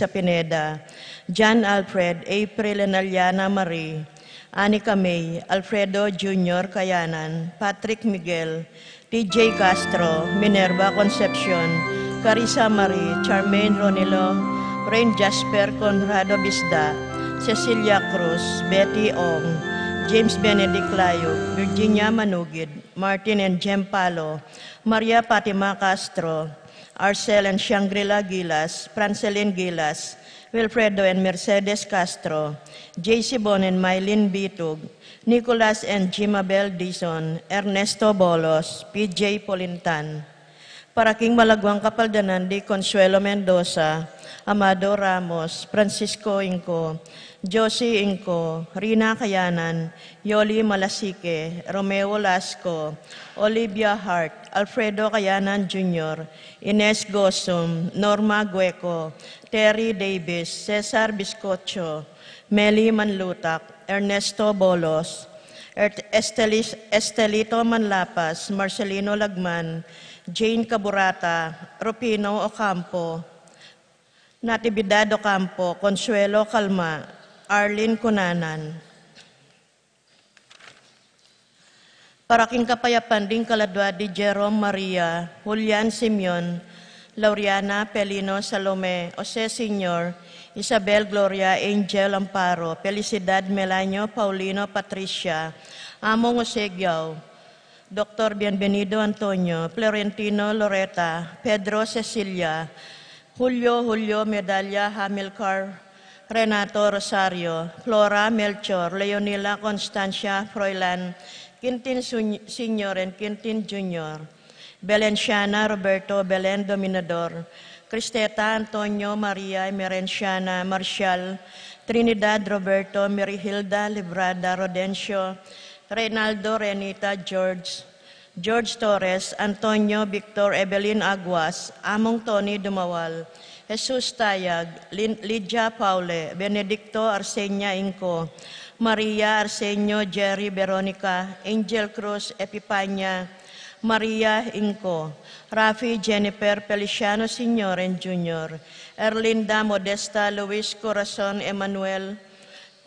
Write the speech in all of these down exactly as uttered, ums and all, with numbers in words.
Pineda, John Alfred, April and Aliana Marie, Anika May, Alfredo Junior Kayanan, Patrick Miguel, T J Castro, Minerva Concepcion, Carissa Marie, Charmaine Ronilo, Rain Jasper Conrado Bisda, Cecilia Cruz, Betty Ong, James Benedict Layup, Virginia Manugid, Martin and Jem Palo, Maria Fatima Castro, Arcel and Shangri-La Gilas, Francelin Gilas, Wilfredo and Mercedes Castro, J C Bon and Mylene Bitug, Nicolas and Jimabel Dizon, Ernesto Bolos, P J Polintan. Para king malaguang kapaldanan di Consuelo Mendoza, Amado Ramos, Francisco Inco, Josie Inco, Rina Kayanan, Yoli Malasique, Romeo Lasco, Olivia Hart, Alfredo Kayanan Junior, Ines Gosum, Norma Gueco, Terry Davis, Cesar Biscocho, Meli Manlutak, Ernesto Bolos, Ert-, Estelis-, Estelito Manlapas, Marcelino Lagman, Jane Caburata, Rufino Ocampo, Natividad Ocampo, Consuelo Calma, Arlene Cunanan. Para king kapayapan ding kaladua di Jerome Maria, Julian Simeon, Lauriana Pelino Salome, Jose Senior, Isabel Gloria, Angel Amparo, Felicidad Melanio, Paulino Patricia, Among Jose Giao, Doktor Bienvenido Antonio, Florentino Loreta, Pedro Cecilia, Julio, Julio Medalla, Hamilcar, Renato Rosario, Flora Melchor, Leonila Constancia, Froilan, Quintin Sun-, Senior and Quintin Junior, Belenciana Roberto, Belen Dominador, Cristeta Antonio, Maria Emerenciana, Marcial, Trinidad Roberto, Mirihilda Librada, Rodencio, Reynaldo, Renita, George, George Torres, Antonio Victor, Evelyn Aguas, Among Tony Dumawal, Jesus Tayag, Lin-, Lydia Paule, Benedicto Arsenia Inco, Maria Arsenio, Jerry Veronica, Angel Cruz, Epipania, Maria Inco, Rafi Jennifer, Feliciano Senior and Junior, Erlinda Modesta, Luis Corazon, Emmanuel,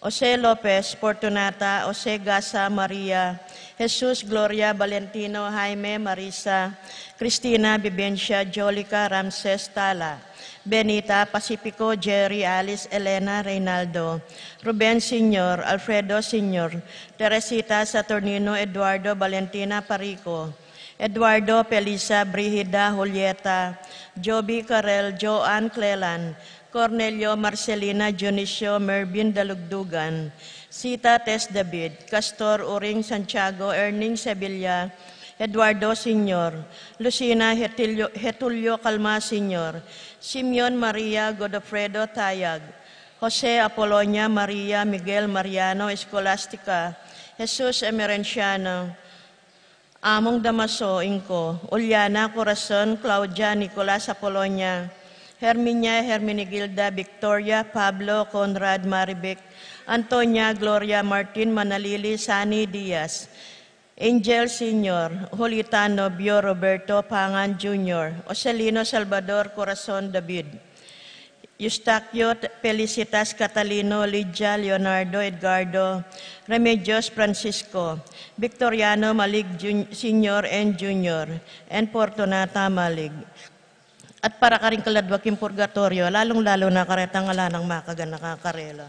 Jose Lopez, Fortunata, Jose Gasa, Maria, Jesus, Gloria, Valentino, Jaime, Marisa, Cristina, Vivencia, Jolica, Ramses, Tala, Benita, Pacifico, Jerry, Alice, Elena, Reynaldo, Ruben Senior, Alfredo Senior, Teresita, Saturnino, Eduardo, Valentina, Parico, Eduardo, Felisa, Brigida, Julieta, Joby, Karel, Joan, Clelan, Cornelio, Marcelina, Dionisio, Mervin Dalugdugan, Sita, Tess David, Castor, Uring, Santiago, Erning, Sevilla, Eduardo Senior, Lucina, Getulio, Getulio Calma Senior, Simeon, Maria, Godofredo, Tayag, Jose, Apolonia, Maria, Miguel, Mariano, Escolastica, Jesus, Emerenciano, Among Damaso Inco, Uliana Corazon, Claudia, Nicolas, Apolonia, Herminia, Herminigilda, Victoria, Pablo, Conrad, Marivic, Antonia, Gloria, Martin, Manalili, Sani, Diaz, Angel Senior, Julita, Novio, Roberto, Pangan Junior, Joselino, Salvador, Corazon, David, Eustaquio, Felicitas, Catalino, Lydia, Leonardo, Edgardo, Remedios, Francisco, Victoriano, Malig Jun-, Senior and Junior, and Fortunata Malig. At para karing kaladua king purgatorio, lalung-lalu na karetang ala nang makaganaka karela.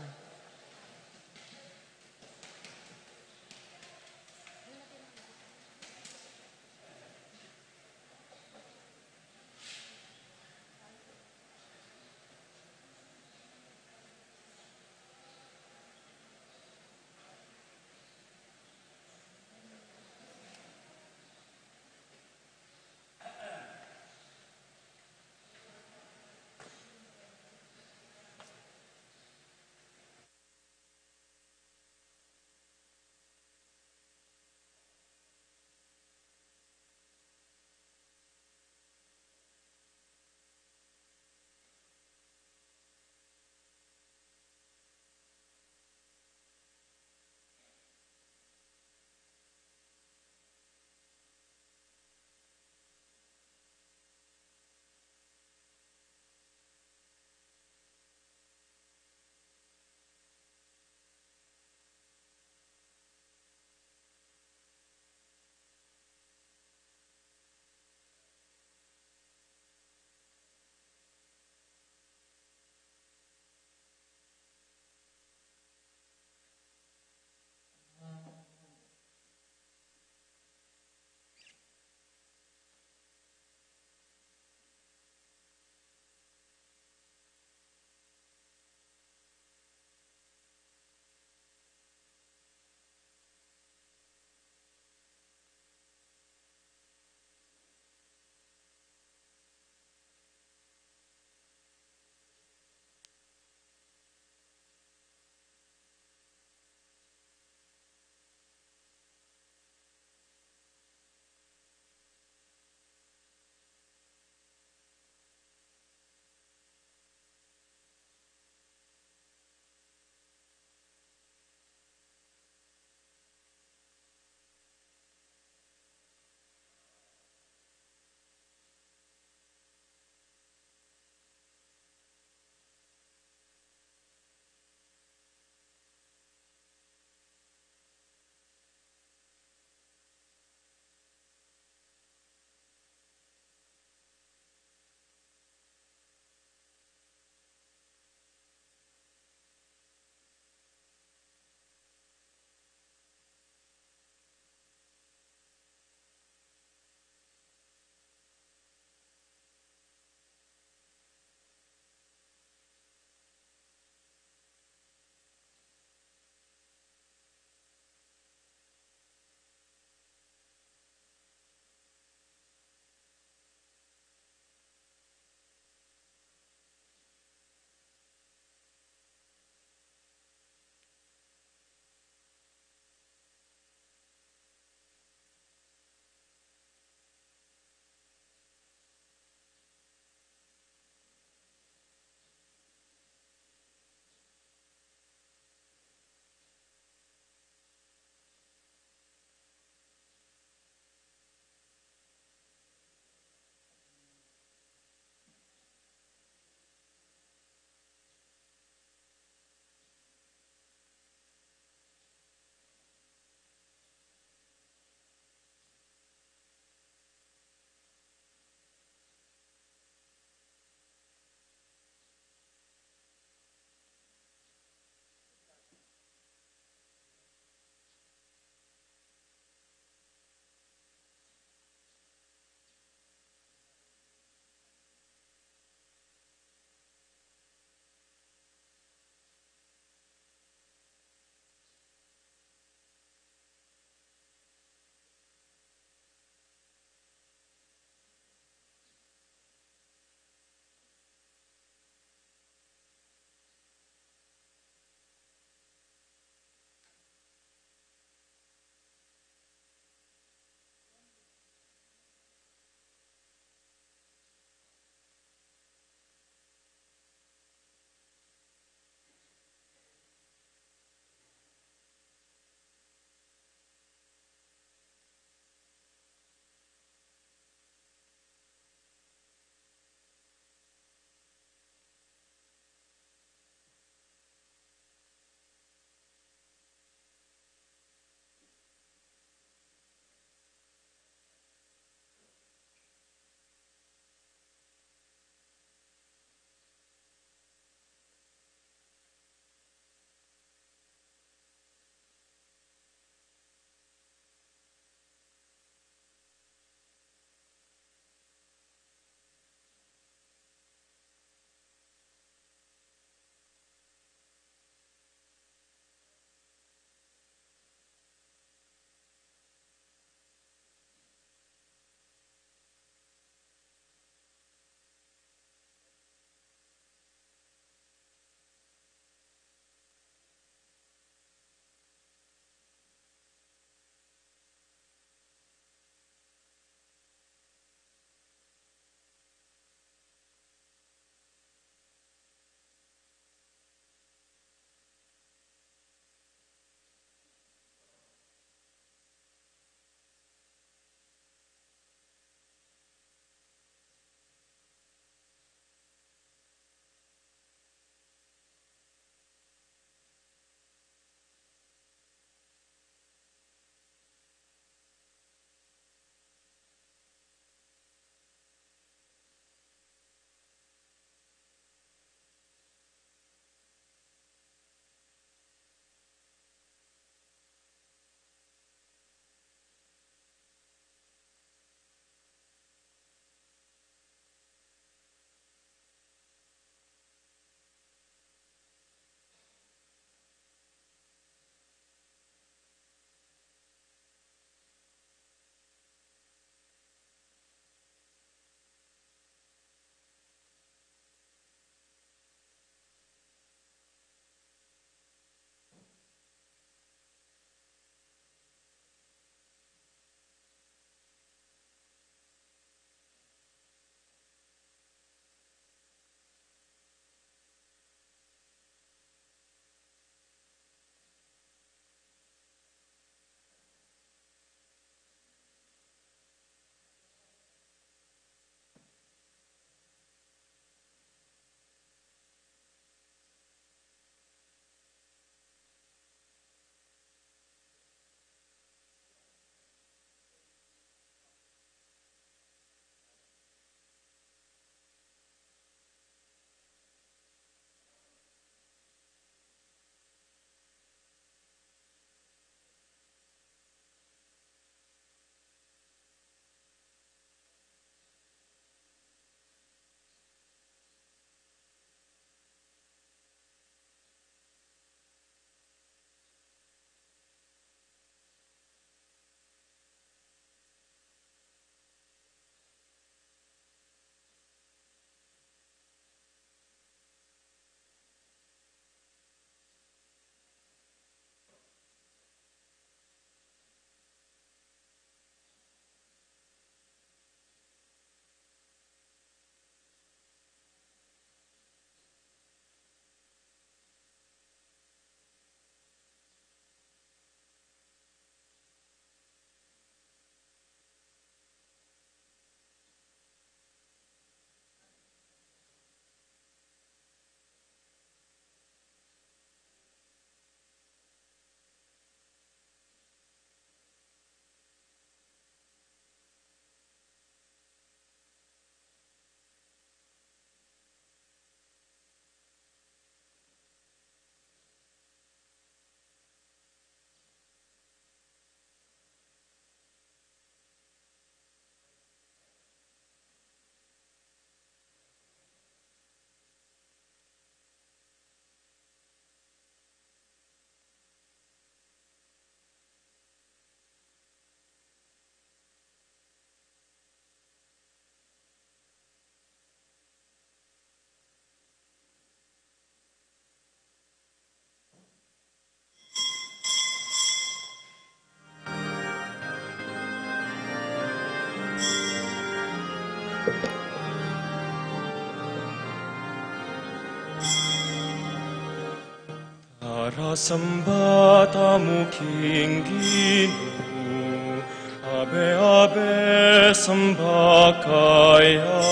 Tara, samba tamu king Ginu, abe-abe samba kaya,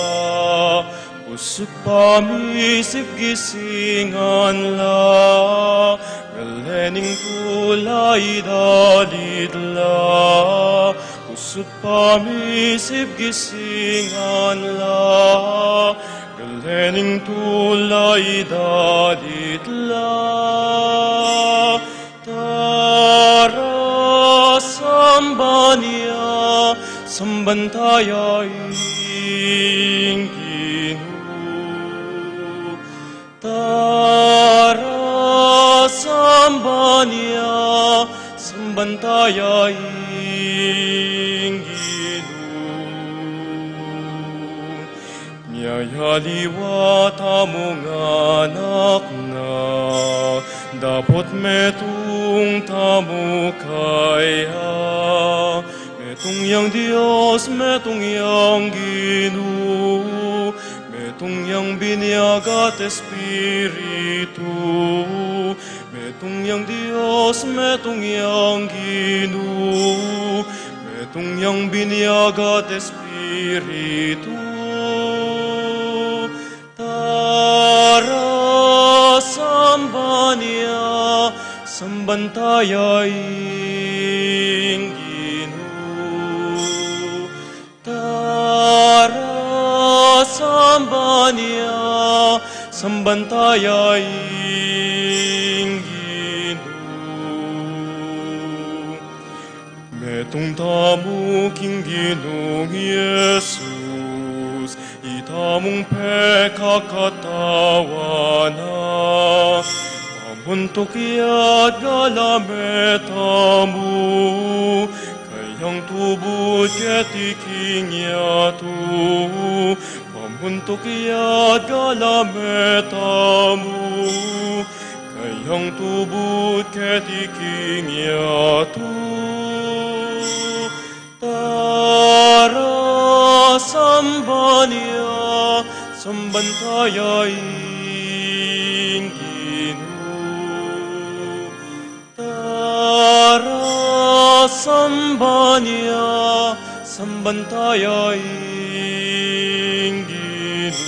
pusut pamisip gisingan la, galening tulay dalit la, pusut pamisip gisingan la, galening tulay dalit la. Tara, samban ya, samban taya ing Ginu. Tara, samban ya, samban taya ing Ginu. Miyayaliwa tamung anak na, dapot metung tamu kaya. Metung yang Dios, metung yang Ginu, metung yang binie at Espiritu, metung yang Dios, metung yang Ginu, metung yang binie at Espiritu. Tara, samban ya, samban taya ing Ginu. Tara, samban ya, samban taya ing Ginu. Metung tamu king Ginung Jesus, itamung pekakatawan na. Pamuntuk ya't galame tamu, kayang tubud keti king yatu. Pamuntuk ya't galame tamu, kayang tubud keti king yatu. Tara, samban ya, samban taya ing Ginu. Tara, samban ya, samban taya ing Ginu.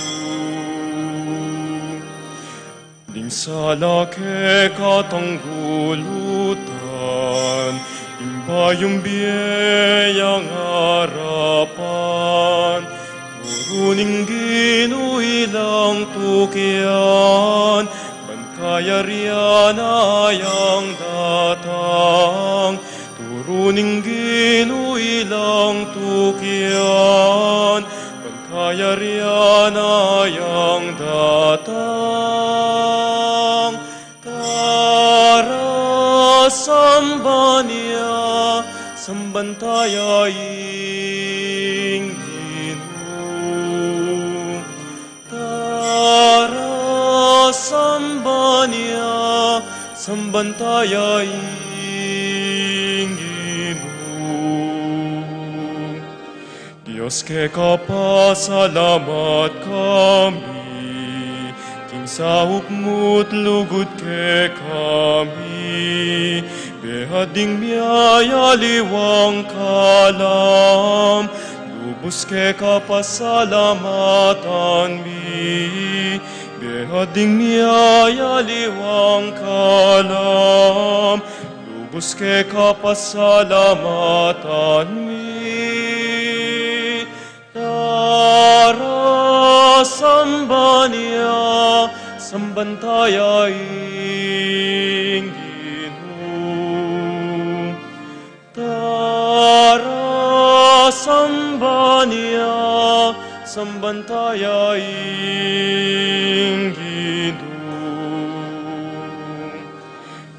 Ding sala kekatang gulutan, ing bayung bie yang arapan. Turu ning Ginu ilang tukian, ban kayarian na yang datang. Turu ning Ginu ilang tukian, ban kayarian na yang datang. Tara, samban ya, samban taya ing Ginu. Tara, samban ya, samban taya ing Ginu. Dios, keka pasalamat kami, king saup mu't lugud kekami, bie ding miyayaliwang kalam, lubus keka pasalamatan mi, bie ding miyayaliwang kalam, lubus keka pasalamatan mi. Tara, samban ya, samban taya ing Ginu. Tara, samban ya, samban taya ing Ginu.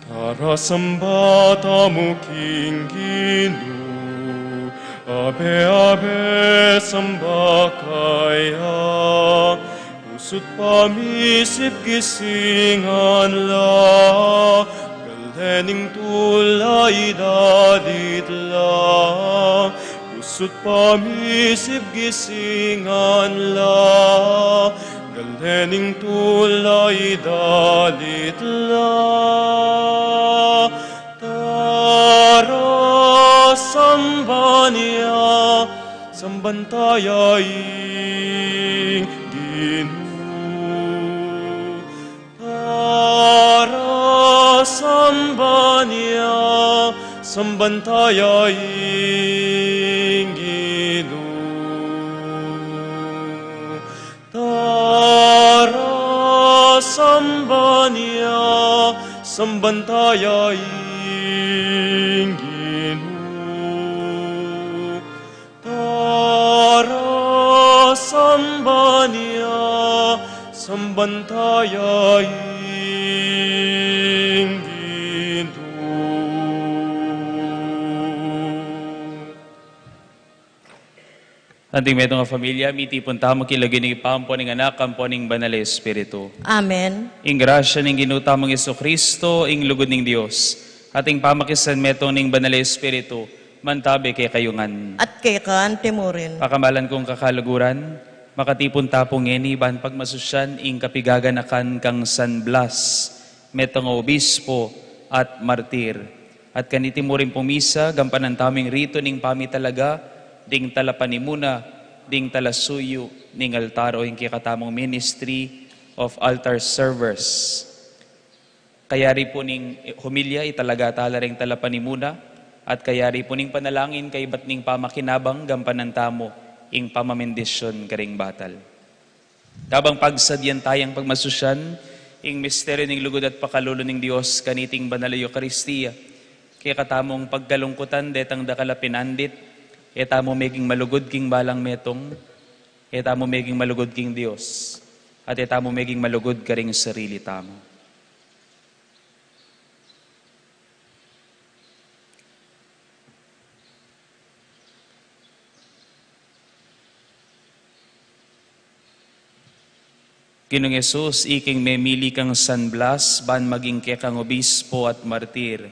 Tara, samba tamu king Ginu, abe-abe samba kaya, pusut pamisip gisingan la, galening tulay dalit la, pusut pamisip gisingan la, galening tulay dalit la. Samban taya ing Ginu. Tara samban ya, samban taya ing Ginu. Tara samban ya, samban taya ing Ginu. Tara samban ya, samban taya ing Ginu. Anting metung a familia, mitipun tamu king lagyu ning Ibpa, ampo ning Anak, ampo ning Banal a Espiritu. Amen. Ing grasya ning Ginu tamung Jesucristo, ing lugud ning Dios, at ing pamakisan metung ning Banal a Espiritu, mantabe kekayu ngan. At keka anti mu rin. Pakamalan kung kakaluguran, makatipun ta pu ngeni ban pagmasusyan ing kapigaganakan kang San Blas, metung a obispo at martir. At kaniti mu ring pumisa, gampanan tamu ing ritu ning pamitalaga ding talapanimuna, ding talasuyu ning altar o ing kekatamung Ministry of Altar Servers. Kayari pu ning homilya, italaga tala ring talapanimuna, at kayari pu ning panalangin kaybat ning pamakinabang, gampanan tamu ing pamamendisyon karing batal. Kabang pagsadyan tayang pagmasusyan ing misteryu ning lugud at pakalulu ning Dios kaniting banal a Eukaristia, kekatamung pagkalungkutan detang dakal a pinandit, e tamu meging malugud king balang metung, e tamu meging malugud king Dios, at e tamu meging malugud karing sarili tamu. Ginung Jesus, iking memili kang San Blas ban maging kekang obispo at martir,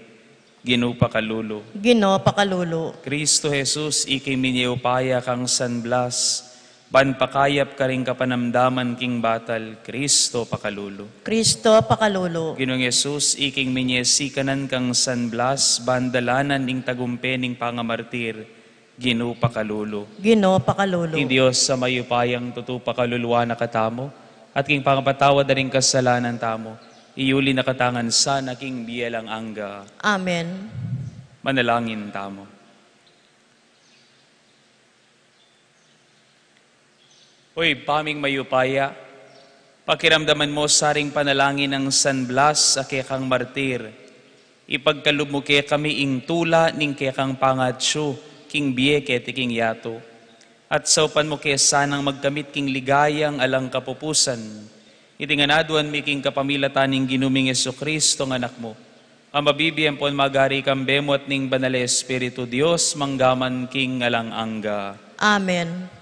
Ginu pakalulu. Ginu pakalulu. Kristo Jesus, iking minie upaya kang San Blas ban pakayap karing kapanamdaman king batal, Kristo pakalulu. Kristo pakalulu. Ginung Jesus, iking minie sikanan kang San Blas ban dalanan ing tagumpe ning pangamartir, Ginu pakalulu. Ginu pakalulu. Ing Dios a mayupayang tutu pakaluluan na katamu, at king pangapatawad da ring kasalanan tamu, iyuli na katamu ngan sana king bie alang angga. Amen. Manalangin tamu. O Ibpa ming mayupaya, pakiramdaman mu sa ring panalangin nang San Blas a kekang martir. Ipagkalub mu kekami ing tula ning kekang pangatsu king bie keti king yatu. At saupan mu ke sanang magkamit king ligayang alang kapupusan. Iti ngan aduan mi king kapamilatan ning Ginu ming Jesucristo nga Anak mu, a mabibie ampon magari kambe mu at ning Banal a Espiritu, Dios, mangga man king alang angga. Amen.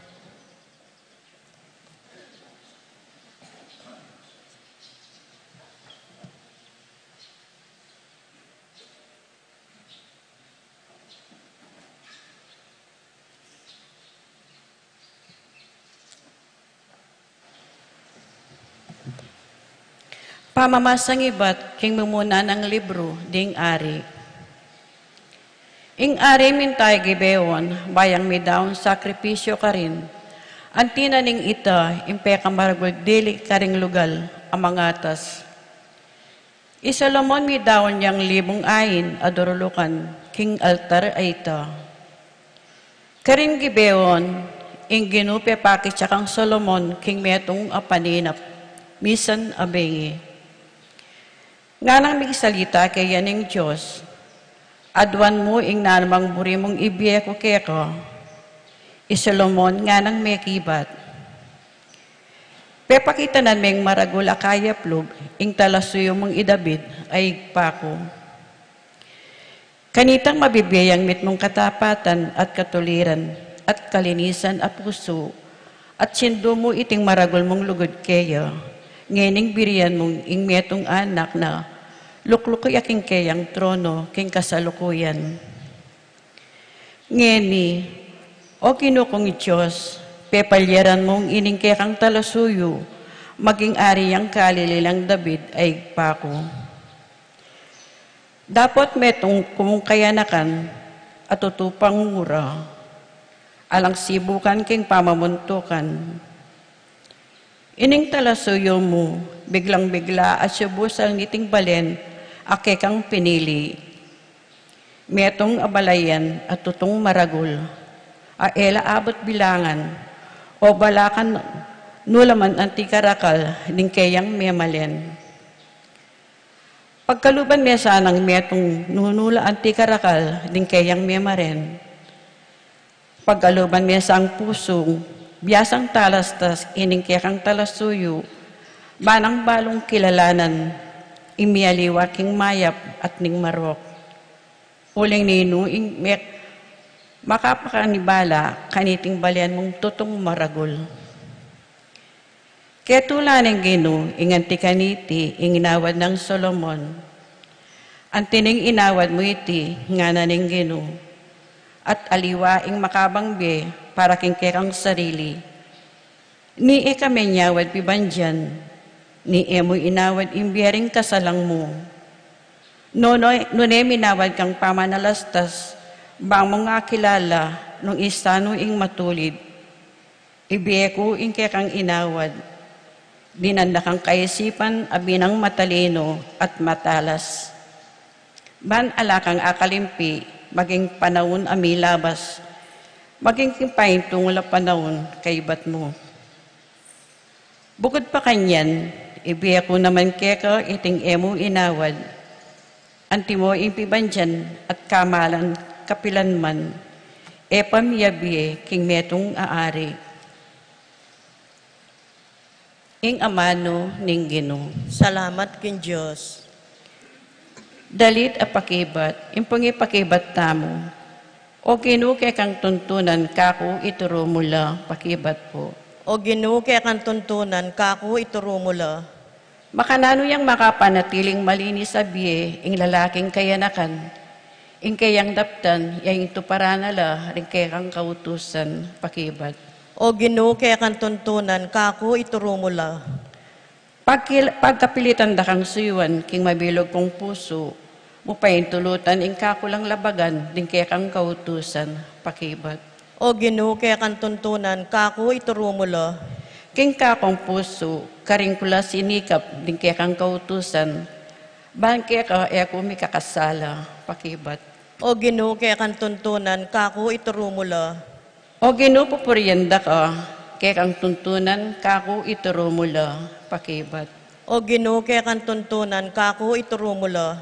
Pamamasang ibat king mumuna nang libru ding ari. Ing ari mintay Gibeon, bayang midaun sakripisyu karin, anti na ning ita ing pekamaragul dili karing lugal a mangatas. I Solomon midaun yang limung ain a durulukan king altar a ita. Karin Gibeon, ing Ginu pepakit ya kang Solomon king metung a paninap, misan a bengi. Nganang migsalita keya ning Dios, aduan mu ing nanumang buri mung ibie ku keka. I Solomon nganang mekibat. Pepakitanan meng maragul a kayaplug ing talasuyu mung i David a ibpa ku. Kanitang mabibie yang mitmung katapatan at katuliran at kalinisan a pusu, at sindu mu iting maragul mung lugud keya, ngening birian mung ing metung anak na lukluku ya king keyang trono king kasalukuyan. Ngeni, O Ginu kung Dios, pepalyaran mung ining kekang talasuyu maging ari yang kalili nang David a ibpa ku. Dapot metung ku mung kayanakan a tutu pangura, Alang sibukan king pamamuntukan. Ining talasuyu mu, biglang-bigla a siyubusal niting balen a kekang pinili. Metung a balayan a tutung maragul, a e la abut bilangan, o balakan nu la man anti karakal ning keyang memalen. Pagkaluban me sanang metung nunu la anti karakal ning keyang memalen. Pagkaluban me sang pusung biasang talastas ining kekang talasuyu, manang balung kilalanan ing mialiwa king mayap at ning marok. Uling ninu ing me-, makapakanibala kaniting balen mung tutung maragul. Ketula ning Ginu ing anti kaniti ing inawad nang Solomon. Anti ning inawad mu iti, ngana ning Ginu, at aliwa ing makabang bie para king kekang sarili. Ni e ka menyawad pibandian, ni e mu inawad ing bie ring kasalang mu. Nune, nune minawad kang pamanalastas, bang mung akilala nung isanu ing matulid. Ibie ku ing kekang inawad, dinan da kang kaisipan a binang matalinu at matalas. Ban ala kang akalimpi maging panaun a milabas, maging king paintungul a panaun kaybat mu. Bukud pa kanyan, ibie ku naman keka iting e mu inawad, antimo ing pibandian at kamalan kapilan man, e pa miyabie king metung a ari. Ing amanu ning Ginu. Salamat king Dios. Dalit a pakibat, ing pangipakibat tamu. O Ginu, kekang tuntunan kaku ituru mu la, pakibat pu. O Ginu, kekang tuntunan kaku ituru mu la. Makananu yang makapanatiling malinis a bie ing lalaking kayanakan, ing keyang daptan ya ing tuparan na la ring kekang kautusan, pakibat. O Ginu, kekang tuntunan kaku ituru mu la. Pagkil-, pagkapilitan da kang suyuan king mabilug kung pusu, mu paintulutan ing kaku lang labagan ding kekang kautusan, pakibat. O Ginu, kekang tuntunan kaku ituru mu la. King kakung pusu, karin ku la sinikap ding kekang kautusan, ban keka e ku mikakasala, pakibat. O Ginu, kekang tuntunan kaku ituru mu la. O Ginu, pupurian da ka, kekang tuntunan kaku ituru mu la, pakibat. O Ginu, kekang tuntunan kaku ituru mu la.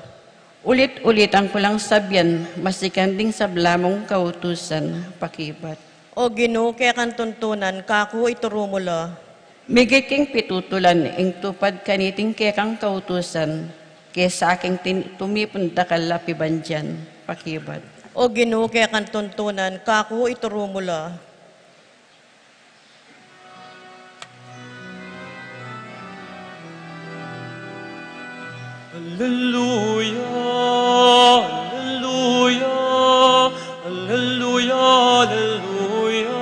Ulit-ulitan ku lang sabian, masikan ding sabla mung kautusan, pakibat. O Ginu, kekang tuntunan kaku ituru mu la. Migit king pitutulan ing tupad kaniting kekang kautusan, kesa king tin-, tumipun dakal a pibandian, pakibat. O Ginu, kekang tuntunan kaku ituru mu la. Alleluia, alleluia, alleluia, alleluia.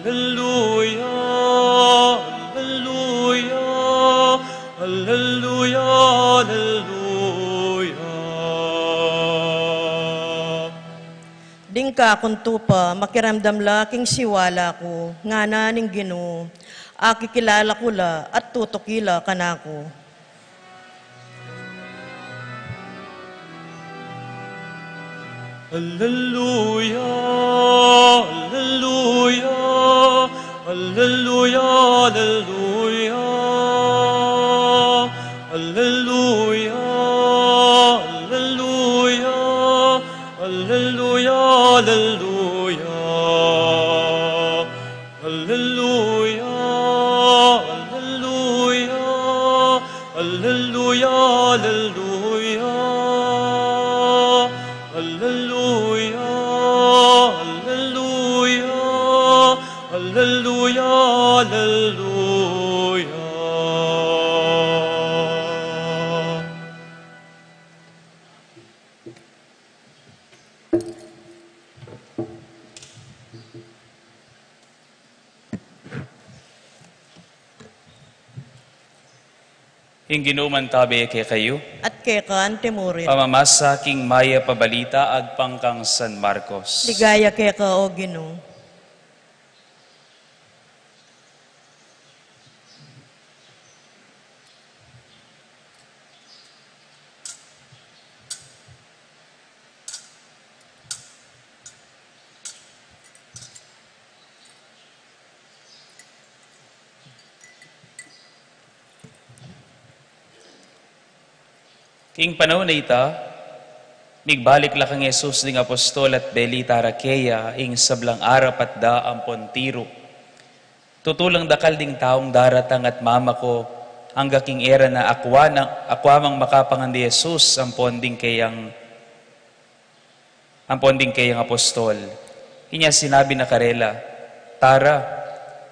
Alleluia, alleluia, alleluia, alleluia. Ding kakung tupa, makiramdam la king siwala ku, ngana ning Ginu, akikilala ku la at tutuki la kanaku. Alleluia, alleluia, alleluia, alleluia. Alleluia, alleluia, alleluia, alleluia. Alleluia, alleluia, alleluia, alleluia. Alleluia, alleluia, alleluia, alleluia. Ing Ginu mantabe kekayu. At keka antimurin. Pamamasa king Mayap a Balita agpang kang San Marcos. Ligaya keka, O Ginu. King panaun a ita, migbalik la kang Jesus ding apostol at belita ra keya ing sablang arapat da ampon tiru. Tutu lang dakal ding taung daratang at mamako angga king e ra na akua na, akua mang makapangan di Jesus ampon ding keyang ampon ding keyang apostol. Inya sinabi na karela, "Tara,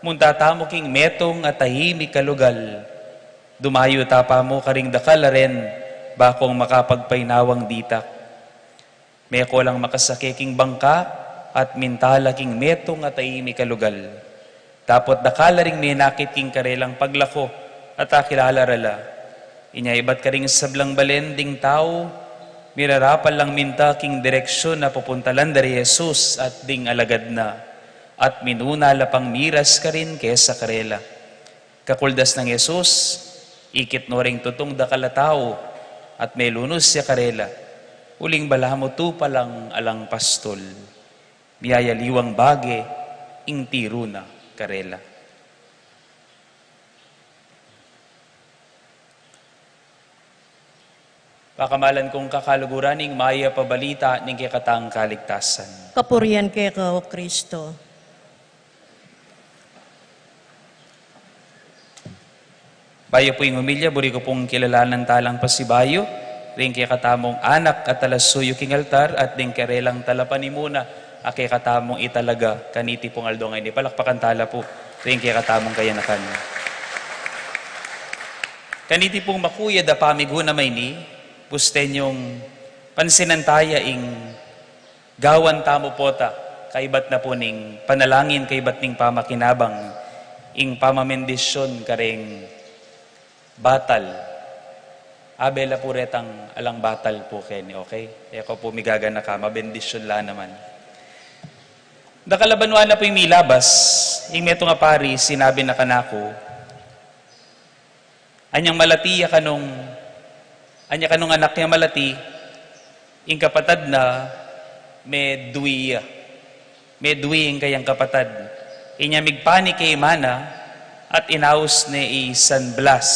munta tamu king metung a tahimik a lugal. Dumayu ta pamu karing dakal a ren, bakong makapagpainawang ditak." Meko lang makasake king bangka at minta la king metung a tahimik a lugal. Dapot dakal la ring menakit king karelang paglako at akilala ra la. Inya ibat karing sablang balen ding tau, mirarapal lang minta king direksyun a pupuntalan da ri Jesus at ding alagad na, at minuna la pang miras karin kesa karela. Kakuldas nang Jesus, ikit no ring tutung dakal a tau, at melunus ya karela, uling balamu tupa lang alang pastul. Miyayaliwang bage ing tiru na karela. Pakamalan kung kakaluguran ing Mayap a Balita ning kekatang kaligtasan. Kapurian keka, O Kristo. Bayu pu ing homilya, buri ku pung kilalanan ta lang pasibayu ring kekatamung anak a talasuyu king altar at ding karelang talapanimuna a kekatamung italaga kaniti pung aldo ngeni. Palakpakan ta la pu ring kekatamung kayanakan. Kaniti pung makuyad a pamiguna mayni, busten yung pansinan taya ing gawan tamu pota, kaibat na pu ning panalangin, kaibat ning pamakinabang, ing pamamendisyun kareng batal. Abe la pu retang alang batal pu keni, okay? E ko pu migaganaka, mabendisyun la naman. Dakal a banua na pu ing milabas, ing metung a pari, sinabi na kanaku, anyang malati ya kanung, anya kanung anak yang malati, ing kapatad na medui ya. Medui ing kayang kapatad. Inya migpanik ya ing ima na at inaus ne i San Blas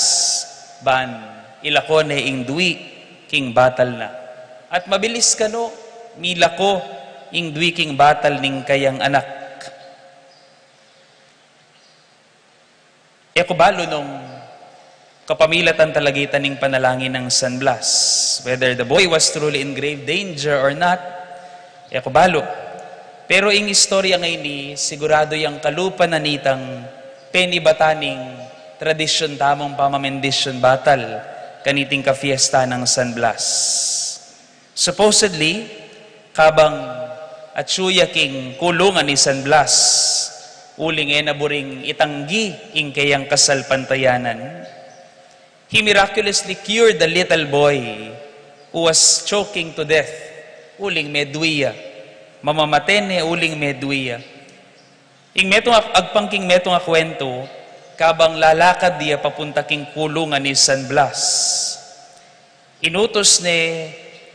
ban ilako ne ing dui king batal na. At mabilis kanu milako ing dui king batal ning kayang anak. E ku balu nung kapamilatan talaga ita ning panalangin nang San Blas, whether the boy was truly in grave danger or not, e ku balu. Pero ing istorya ngeni, sigurado yang kalupa na nitang penibatan ning tradisyun tamung pamamendisyun batal kaniting kafiesta nang San Blas. Supposedly, kabang atsu ya king kulungan i San Blas, uling e na buring itanggi ing kayang kasalpantayanan, he miraculously cured the little boy who was choking to death. Uling medui ya. Mamamate ne uling medui ya. Ing metung a, agpang king metung a kuwentu, kabang lalakad ya papunta king kulungan i San Blas, inutus ne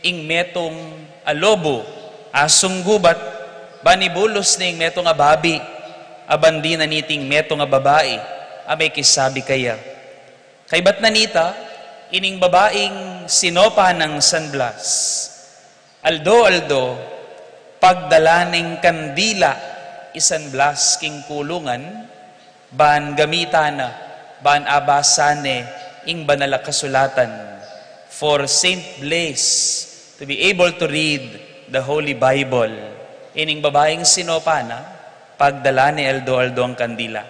ing metung a lobo, asung gubat, ban ibulus ne ing metung a babi a bandi na niting metung a babai a mekisabi kaya. Kaybat na nita, ining babaing sinopan nang San Blas, aldo-aldo, pagdala neng kandila i San Blas king kulungan, ban gamitan na, ban abasan ne ing banal a kasulatan, for Saint Blaise to be able to read the Holy Bible. Ining babaing sinopan na, pagdala ne aldo-aldo ing kandila.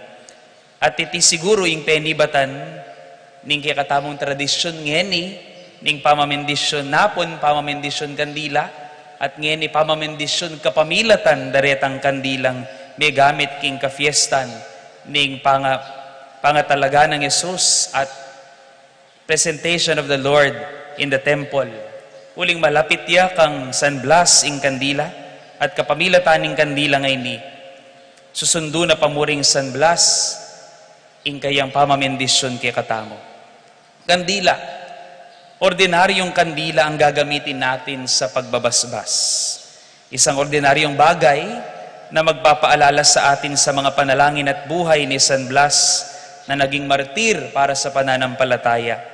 At iti siguru ing penibatan ning kekatamung tradisyun ngeni, ning pamamendisyun napun, pamamendisyun kandila, at ngeni pamamendisyun kapamilatan da retang kandilang megamit king kafiestan ning panga-, pangatalaga nang Jesus at presentation of the Lord in the temple. Uling malapit ya kang San Blas ing kandila, at kapamilatan ning kandila ngeni, susundu na pa mu ring San Blas ing kayang pamamendisyun kekatamu. Kandila. Ordinaryong kandila ang gagamitin natin sa pagbabasbas. Isang ordinaryong bagay na magpapaalala sa atin sa mga panalangin at buhay ni San Blas na naging martir para sa pananampalataya.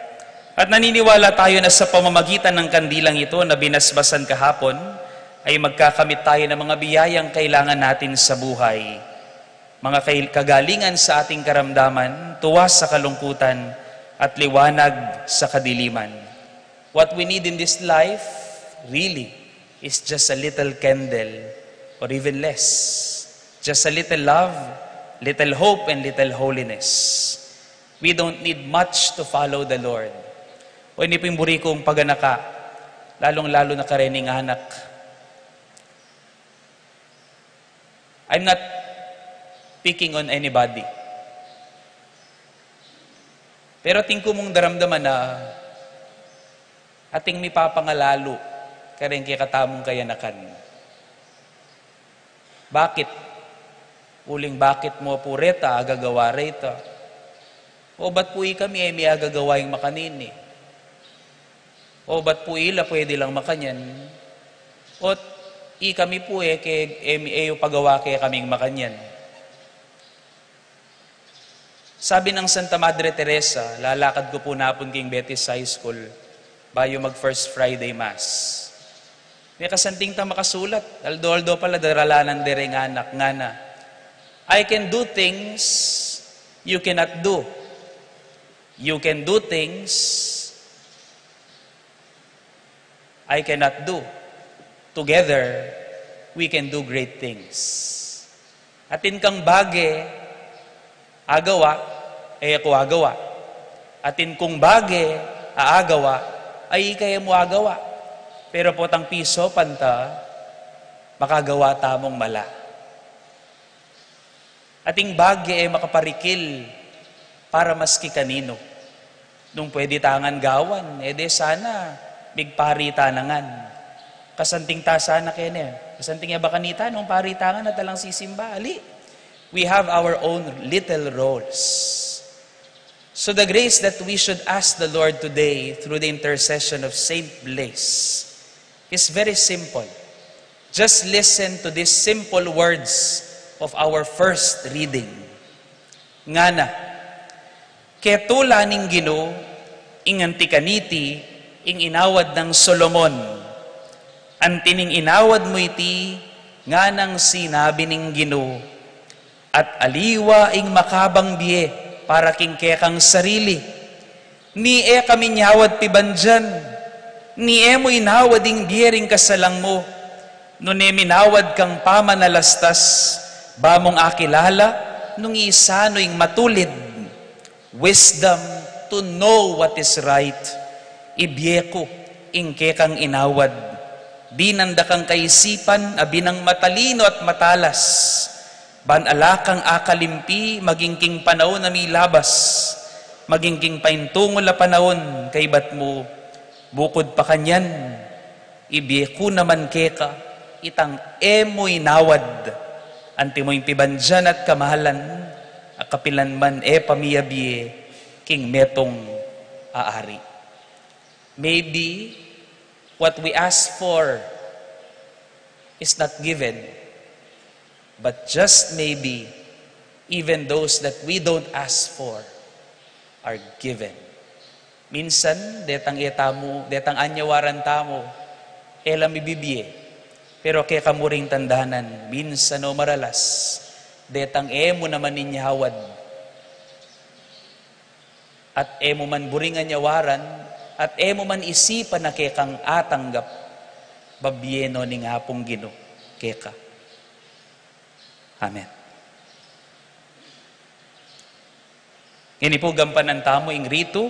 At naniniwala tayo na sa pamamagitan ng kandilang ito na binasbasan kahapon, ay magkakamit tayo ng mga biyayang kailangan natin sa buhay. Mga kay-, kagalingan sa ating karamdaman, tuwa sa kalungkutan, at liwanag sa kadiliman. What we need in this life, really, is just a little candle, or even less. Just a little love, little hope, and little holiness. We don't need much to follow the Lord. O ini pung buri kung paganaka, lalong-lalo na karening anak. I'm not picking on anybody. Pero atin ku mung daramdaman na atin mipapangalalu kareng kekatamung kayanakan. Bakit? Uling bakit mu pu reta agagawa reta? O bat pu ikami e mi agagawa ing makanini? O bat pu ila pwede lang makanyan? O't ikami pu e ke, e mi, e yu pagawa kekaming makanyan? Sabi ng Santa Madre Teresa, lalakad ku pu napun king Betis High School, bayu mag First Friday Mass. Mekasanting tang makasulat, aldo-aldo pala daralanan de reng anak, ngana, "I can do things you cannot do. You can do things I cannot do. Together, we can do great things." Atin kang bage agawa, e ku agawa. Atin kung bage agawa, ay ika e mu agawa. Pero potang pisopan ta, makagawa tamung mala. Atin bage e makaparikil para maski kaninu. Nung pwede ta ngan gawan, e de sana migpari ta na ngan. Kasanting ta sana kene. Kasanting ya ba kanita nung pari ta ngan at alang sisimba? Ali. We have our own little roles. So the grace that we should ask the Lord today through the intercession of Saint Blaise is very simple. Just listen to these simple words of our first reading. Ngana, "Ketula ning Ginu ing anti kaniti ing inawad nang Solomon. Anti ning inawad mu iti, nganang sinabi ning Ginu, at aliwa ing makabang bie para king kekang sarili. Ni e ka minyawad pibandian, ni e mu inawad ing bie ring kasalang mu, nune minawad kang pamanalastas, ba mung akilala nung isanu ing matulid." Wisdom to know what is right. Ibie ku ing kekang inawad. Dinan da kang kaisipan a binang matalino at matalas. Ban ala kang akalimpi maging king panaun a milabas, maging king paintungul a panaun kaybat mu. Bukud pa kanyan, ibie ku naman keka itang e mu inawad, anti mu ing pibandian at kamalan, a kapilan man e pa miyabie king metung a ari. Maybe what we ask for is not given, but just maybe, even those that we don't ask for are given. Minsan, detang e tamu, detang anyawaran tamu, e la mibibie. Pero keka mu ring tandanan, minsan o maralas, detang e mu naman inyawad, at e mu man buring anyawaran, at e mu man isipan a kekang atanggap, babie no ning Apung Ginu keka. Amen. Ngeni pu, gampanan tamu ing ritu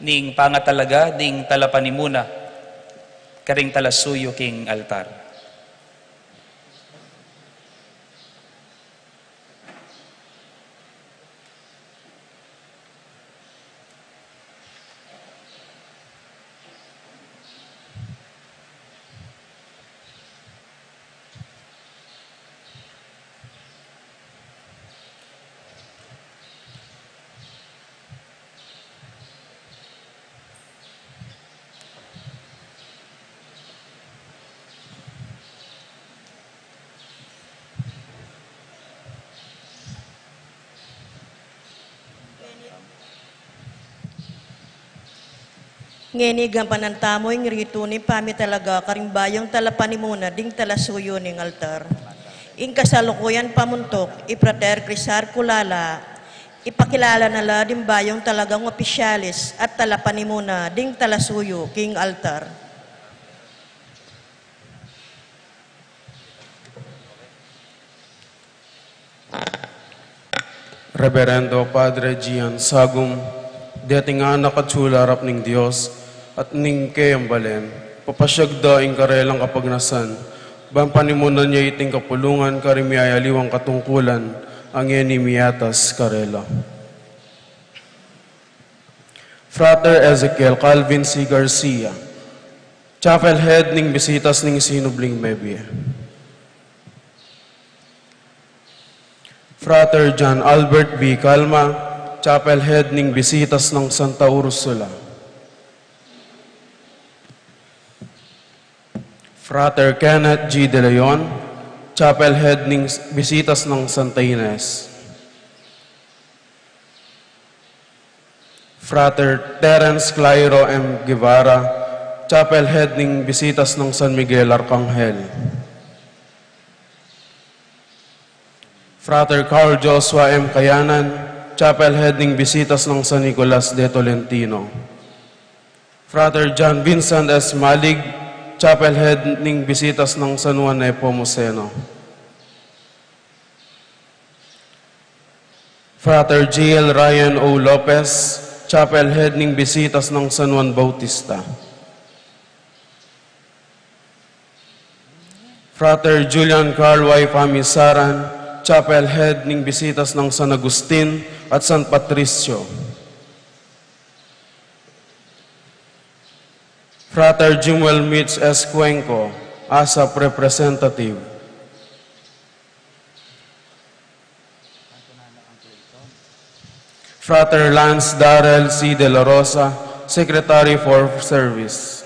ning pangatalaga ding talapanimuna karing talasuyu king altar. Ngeni gampanan tamu ing ritu ning pamitalaga karing bayung talapanimuna ding talasuyu ning altar. Ing kasalukuyan pamuntuk i Frater Crisar Culala, ipakilala na la ding bayung talagang opisyalis at talapanimuna ding talasuyu king altar. Reverendo Padre Gian Sagum, deting anak atsu la arap ning Dios at ning keyang balen, papasyag da ing karelang kapagnasan, ban panimunan ya iting kapulungan karing miyayaliwang katungkulan a ngeni miyatas karela. Frater Ezekiel Calvin C. Garcia, Chapel Head ning Bisitas ning Sinubling Mebie. Frater John Albert B. Calma, Chapel Head ning Bisitas nang Santa Ursula. Frater Kenneth G. De Leon, Chapel Head ning Bisitas nang Santa Ines. Frater Terence Clairo M. Guevara, Chapel Head ning Bisitas nang San Miguel Arcangel. Frater Carl Joshua M. Kayanan, Chapel Head ning Bisitas nang San Nicolas de Tolentino. Frater John Vincent S. Malig, Chapel Head ning Bisitas nang San Juan Nepomuceno. Frater G. L. Ryan O. Lopez, Chapel Head ning Bisitas nang San Juan Bautista. Frater Julian Carl Y. Pamisaran, Chapel Head ning Bisitas nang San Agustin at San Patricio. Frater Jumuel Mitch S. Cuenco, ASAP Representative. Frater Lance Darrell C. De La Rosa, Secretary for Service.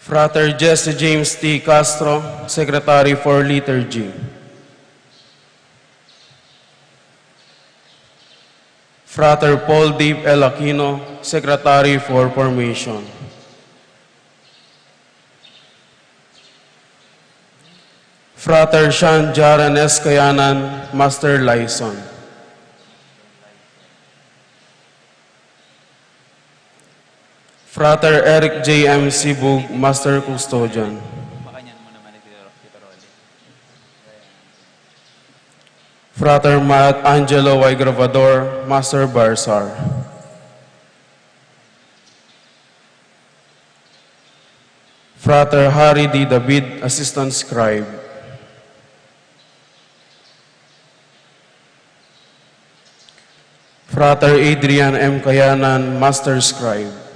Frater Jesse James T. Castro, Secretary for Liturgy. Frater Paul Dave L. Aquino, Secretary for Formation. Frater Sean Jaren S. Kayanan, Master Liaison. Frater Eric J. M. Sibug, Master Custodian. Frater Matt Angelo Y. Gravador, Master Bursar. Frater Harry D. David, Assistant Scribe. Frater Adrian M. Kayanan, Master Scribe.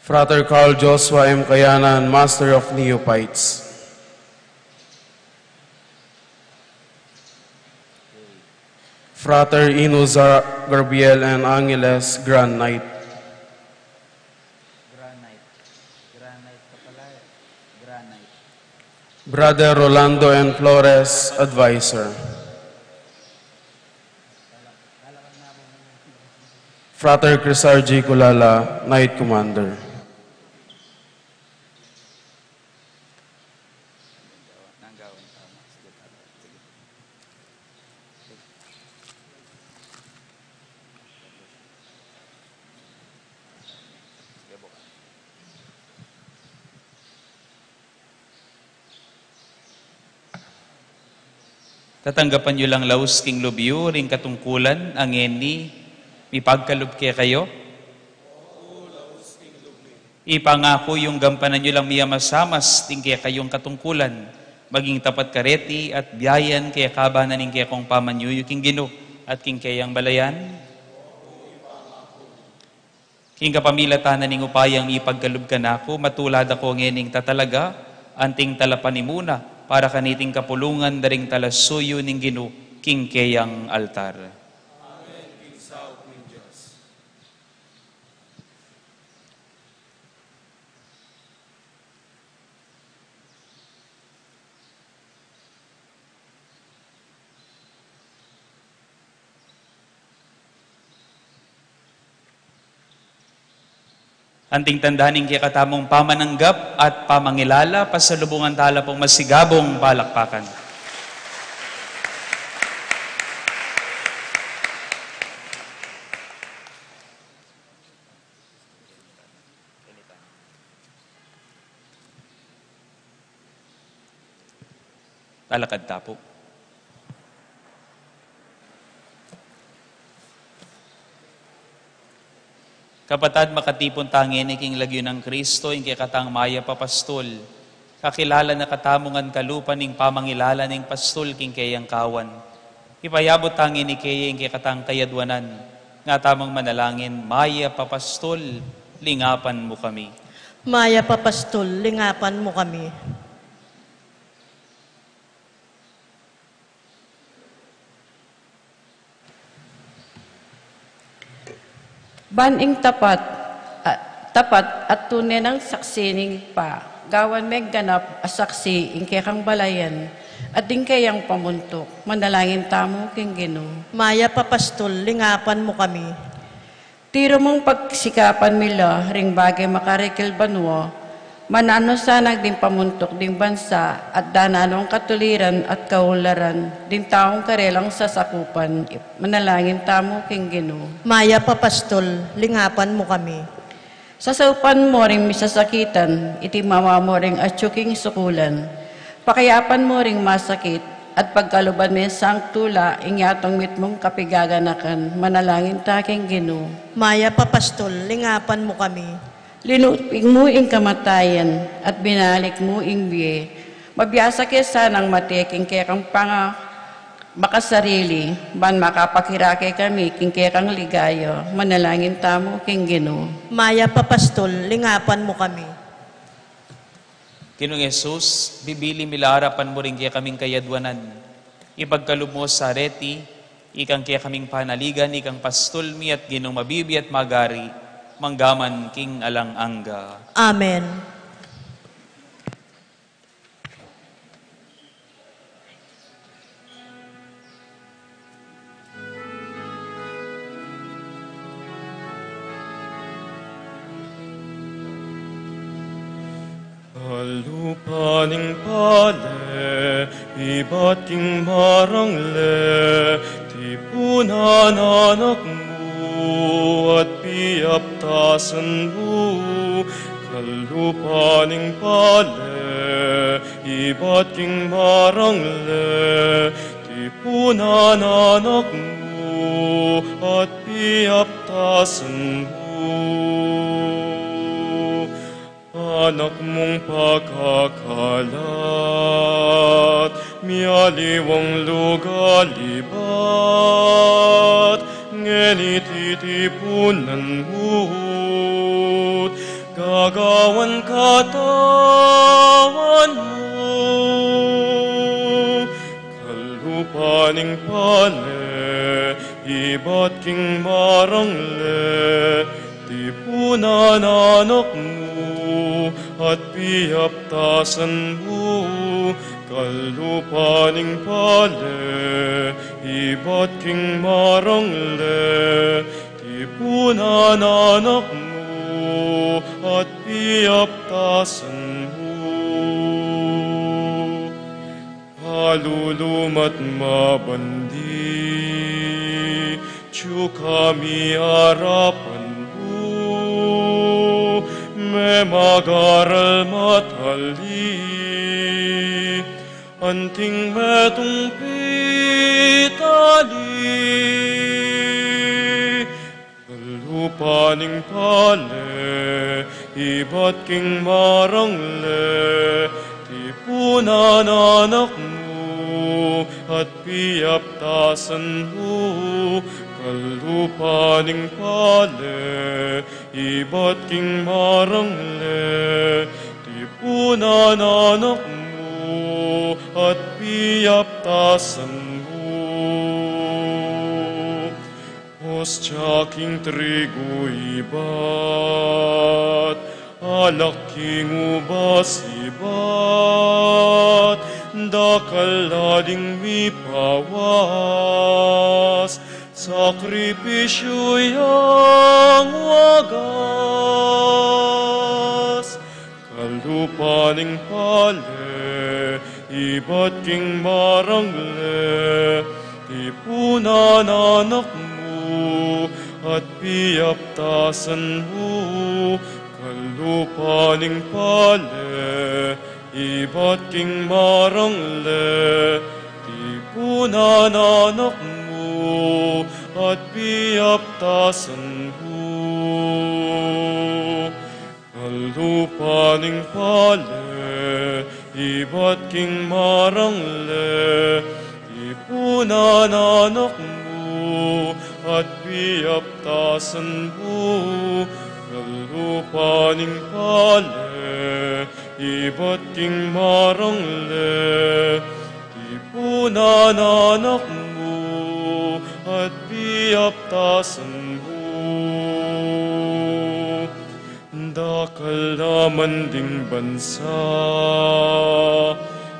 Frater Carl Joshua M. Kayanan, Master of Neophytes. Frater Inuza Gabriel and Angeles, Grand Knight. Brother Rolando and Flores, Advisor. Frater Crisar G. Culala, Knight Commander. Tatanggapan yu lang laus king lub yu ring katungkulan a ngeni mipagkalub kekayu. Ipangaku yung gampanan yu lang miyamasamas ding kekayung katungkulan, maging tapat kareti at biayan kaya kabanan ning kekong pamanyuyu king Ginu at king keyang balayan. King kapamilatan na ning upayang mipagkalub kanaku, matula da ko ngening tatalaga anting talapanimuna para kaniting kapulungan da ring talasuyu ning Ginu king keyang altar. Anting tanda ning kekatamung pamananggap at pamangilala, pasalubungan tala pung masigabung palakpakan. Talakad ta pu. Kapatad, makatipun ta ngeni king lagyu nang Kristo, ing kekatang mayap a pastul. Kakilala na katamu ngan kalupa ning pamangilala ning pastul king keyang kawan. Ipayabut ta ngeni keye ing kekatang kayadwanan, nga tamung manalangin, Mayap a pastul, lingapan mu kami. Mayap a pastul, lingapan mu kami. Ban ing tapat, a, tapat at tune nang saksi ning Ibpa, gawan meng ganap a saksi ing kekang balayan, at ding keyang pamuntuk, manalangin tamu king Ginu. Mayap a pastul, lingapan mu kami. Tiru mung pagsikapan mi la ring bage makarikil banua, mananu sanang ding pamuntuk ding bansa, at dananung katuliran at kaularan ding taung karelang sasakupan, manalangin tamu king Ginu. Mayap a pastul, lingapan mu kami. Sasaupan mu ring misasakitan, iti mama mu ring atyu king sukulan. Pakayapan mu ring masakit, at pagkaluban me sang tula ing yatung mitmung kapigaganakan, manalangin ta king Ginu. Mayap a pastul, lingapan mu kami. Linupig mu ing kamatayan, at binalik mu ing bie. Mabiasa ke sanang mate king kekang panga makasarili, ban makapakirake kami king kekang ligaya, manalangin tamu king Ginu. Mayap a pastul, lingapan mu kami. Ginung Jesus, bibili mi la arapan mu ring kekaming kayadwanan. Ipagkalub mu sa reti, ikang kekaming panaligan, ikang pastul mi at Ginung mabibie at magari, manggaman king alang angga. Amen. Kalupa ning pale, ibat king marangle, tipunan anak mu, at piaptasan mu. Kalupa ning pale, ibat king marangle, tipunan anak mu, at piaptasan mu. Anak mung pakakalat, mialiwang lugal ibat, ngeni titipunan mu't gagawan katawan mu. Kalupa ning pale, ibat king marangle, tipunan anak mu, at piaptasan mu. Kalupa ning pale, ibat king marangle, tipunan anak mu, at piaptasan mu. Kalulu ma't mabandi, atyu kami arapan mu, memagaral matali, anting metung pitali. Kalupa ning pale, ibat king marangle, tipunan anak mu, at piaptasan mu. Kalupa ning pale, ibat king marangle, tipunan anak mu, at piaptasan mu. Ostia king trigu ibat, alak king ubas ibat, dakal la ding mipawas, sakripisyu yang wagas, kalupa ning pale, ibat king marangle, tipunan anak mu, at piaptasan mu, kalupa ning pale, ibat king marangle, tipunan anak mu, at piaptasan mu. Kalupa ning pale, ibat king marangle, tipunan anak mu, at piaptasan mu, kalupa ning pale, ibat king marangle, tipunan anak mu, at piaptasan mu. Dakal naman ding bansa,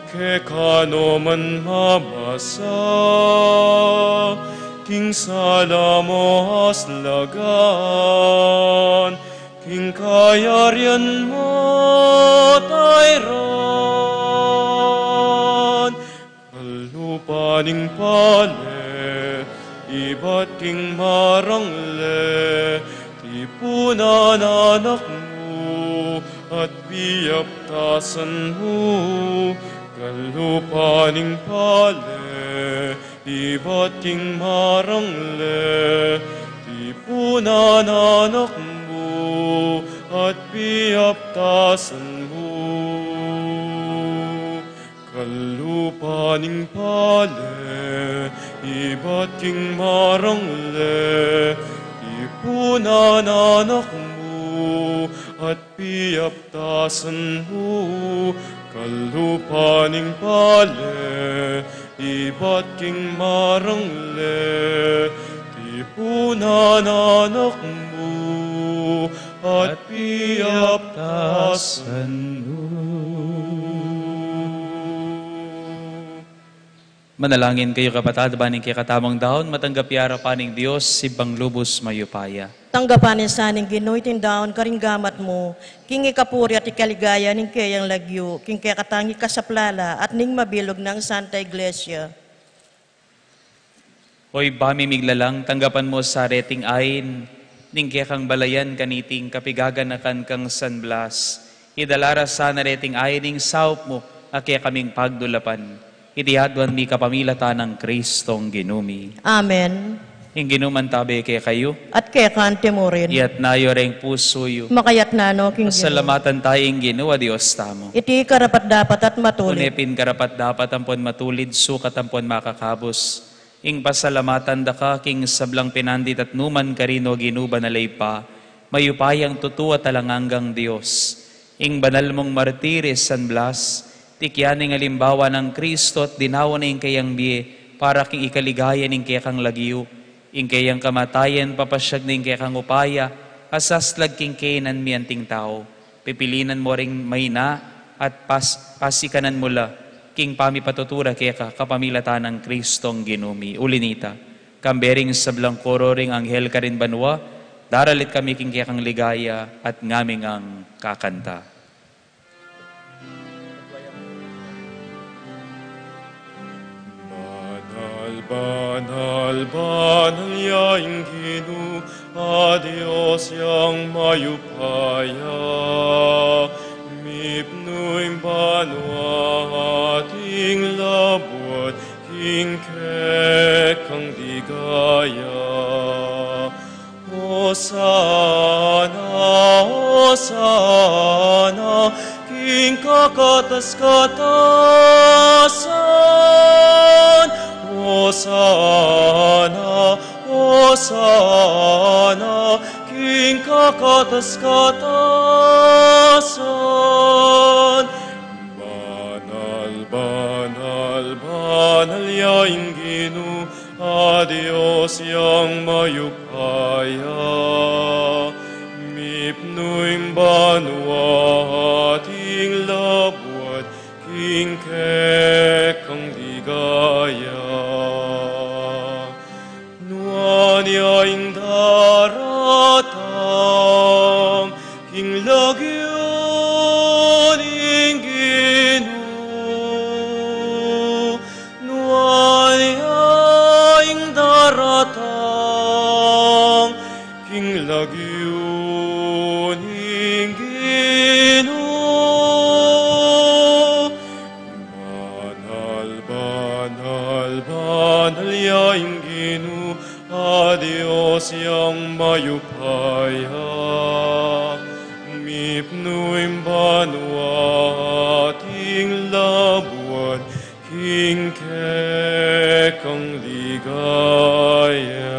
keka no man mamasa, king sala mo aslagan, king kayarian mo tairan. Kalupa ning pale, ibat king marangle, tipunan anak mu, at piaptasan mu, kalupa ning pale, ibat king marangle, tipunan anak mu, at piaptasan mu. Kalupa ning pale, ibat king marangle, tipunan anak mu, at piaptasan mu, kalupa ning pale, ibat king marangle, tipunan anak mu, at piaptasan mu. Manalangin kayu, kapatad, ban ing kekatamung daun matanggap ya arapan ning Dios, Ibpang lubus mayupaya. Tanggapan na sa ning Ginu iting daun karing gamat mu, king ikapuri at ikaligaya ning keyang lagyu, king kekatang ikasaplala at ning mabilug nang Santa Iglesia. O Ibpa ming miglalang, tanggapan mu sa reting ain ning kekang balayan kaniting kapigaganakan kang San Blas. Idala ra sana reting ain ing saup mu a kekaming pagdulapan. Iti aduan mi kapamilatan nang Kristong Ginu mi. Amen. Ing Ginu mantabe kekayu. At keka mu rin. Iyatas yu reng pusu yu. Makayatas no king Ginu. Pasalamatan taya ing Ginu a Dios tamu. Iti karapat-dapat at matulid. Tune pin karapat-dapat ampon matulid, sukat ampon makakabus, ing pasalamatan da ka king sablang pinandit at nukarin, O Ginu, banal a Ibpa, mayupayang tutu at alang anggang Dios. Ing banal mung martiri San Blas, tikyan ing alimbawa nang Kristo at dinaun na ing keyang bie para king ikaligaya ning kekang lagyu. Ing keyang kamatayan papasiag na ing kekang upaya a saslag king kainan mi anting tau. Pipilinan mu ring maina at pas-, pasikanan mu la king pamipatutu ra keka kapamilatan nang Kristong Ginu mi. Uli nita, kambe ring sablang koro ring anghel karin banua, daralit kami king kekang ligaya at ngaming kakanta. Banal, banal, banal ya ing Ginu, a Dios yang mayupaya. Mipnu ing banua at ing labuad king kekang ligaya. Hosana, Hosana, king kakatas-katasan. Hosana, Hosana, king kakatas-katasan. Banal, banal, banal ya ing Ginu, a Dios yang mayupaya. Mipnu ing banua at ing labuad king kekang ligaya. Nua Kekang ligaya.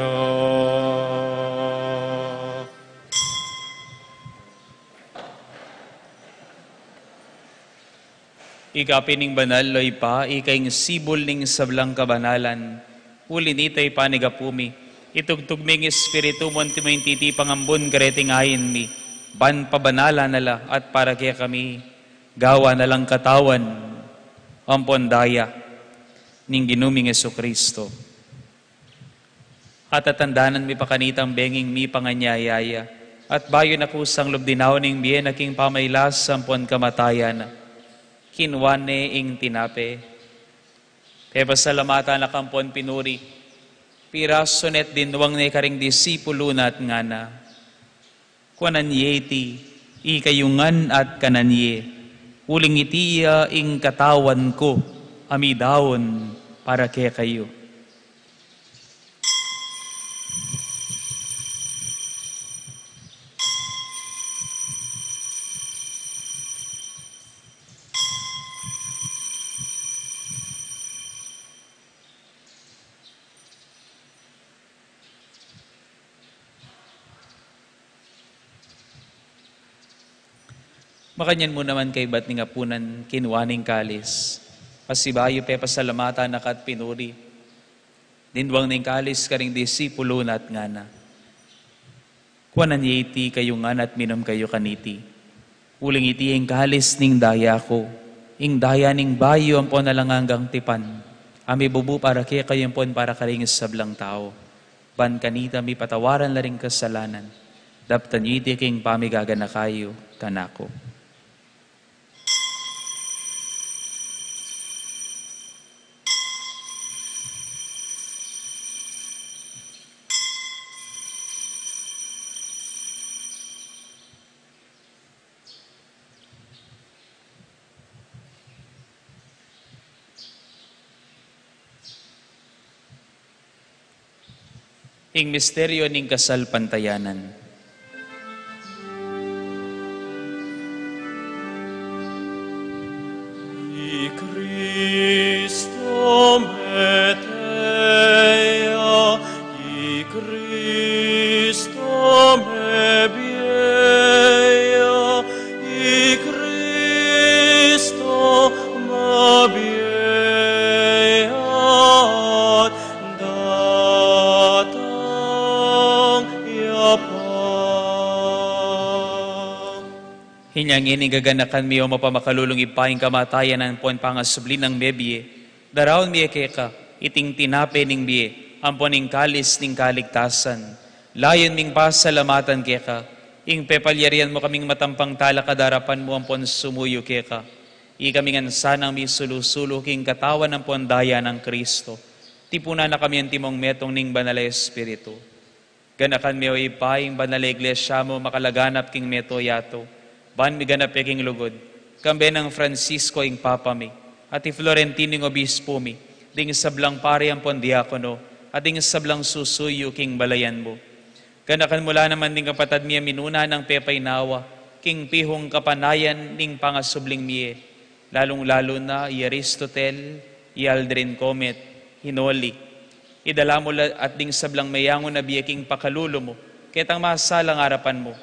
Ika pin ing banal, o Ibpa, ika ing sibul ning sablang kabanalan. Uli nita, Ibpa, ning gapu mi, itugtug me ing Espiritu mu anti mo ing titipang ambun kareting ain mi, ban pabanalan na la at para kekami gawan na lang katawan ampon daya ning Ginu ming Jesucristo. At tatandanan mi pa kanitang benging mipanganyaya ya, at bayu na kusang lub dinaun ing bie na king pamailas ampon kamatayan na, kinua ne ing tinape, pepasalamatan na ka ampon pinuri, pirasu ne at dinwang ne karing disipulu na at ngana: Kuanan ye iti, ikayu ngan at kanan ye, uling iti ya ing katawan ku, a midaun para kekayu. Makanyan mu naman kaybat ning apunan, kinua ne ing kalis, pasibayu pepasalamatan na ka at pinuri, dinwang ne ing kalis karing disipulu na at ngana: Kuanan ye iti, ikayu ngan at minum kayu kaniti, uling iti ya ing kalis ning daya ku, ing daya ning bayu ampon alang anggang tipan, a mibubu para kekayu ampon para karing sablang tau, ban kanita mipatawaran la ring kasalanan. Daptan yu iti king pamigaganaka yu kanaku. Ing misteryu ning kasalpantayanan. I Kristo mete ya, i Kristo mebie ya, i Kristo mabie ya, datang ya pa. Inya ngeni gaganakan mi, o mapamakalulung Ibpa, ing kamatayan ampon pangasubli nang mebie, daraun mi keka iting tinape ning bie ampon ing kalis ning kaligtasan. Layun ming pasalamatan keka ing pepalyarian mu kaming matampang talakad king arapan mu ampon sumuyu keka. Ikami ngan sanang misulu-sulu king katawan ampon daya nang Kristo. Tipunan na kami antimong metung ning Banal a Espiritu. Ganakan me, o Ibpa, ing banal a Iglesia mu makalaganap king mabilug a yatu, ban miganap ya king lugud, kambe nang Francisco ing Papa mi, at i Florentino ing Obispo mi, ding sablang pari ampon diakono, at ding sablang susuyu king balayan mu. Ganakan mu la naman ding kapatad mi a minuna nang pepainawa king pihung kapanayan ning pangasubling mie, lalung-lalu na i Aristotel, i Aldrin Comet, i Noli. Idala mu la at ding sablang meyangu na bie king pakalulu mu, ketang masalang arapan mu.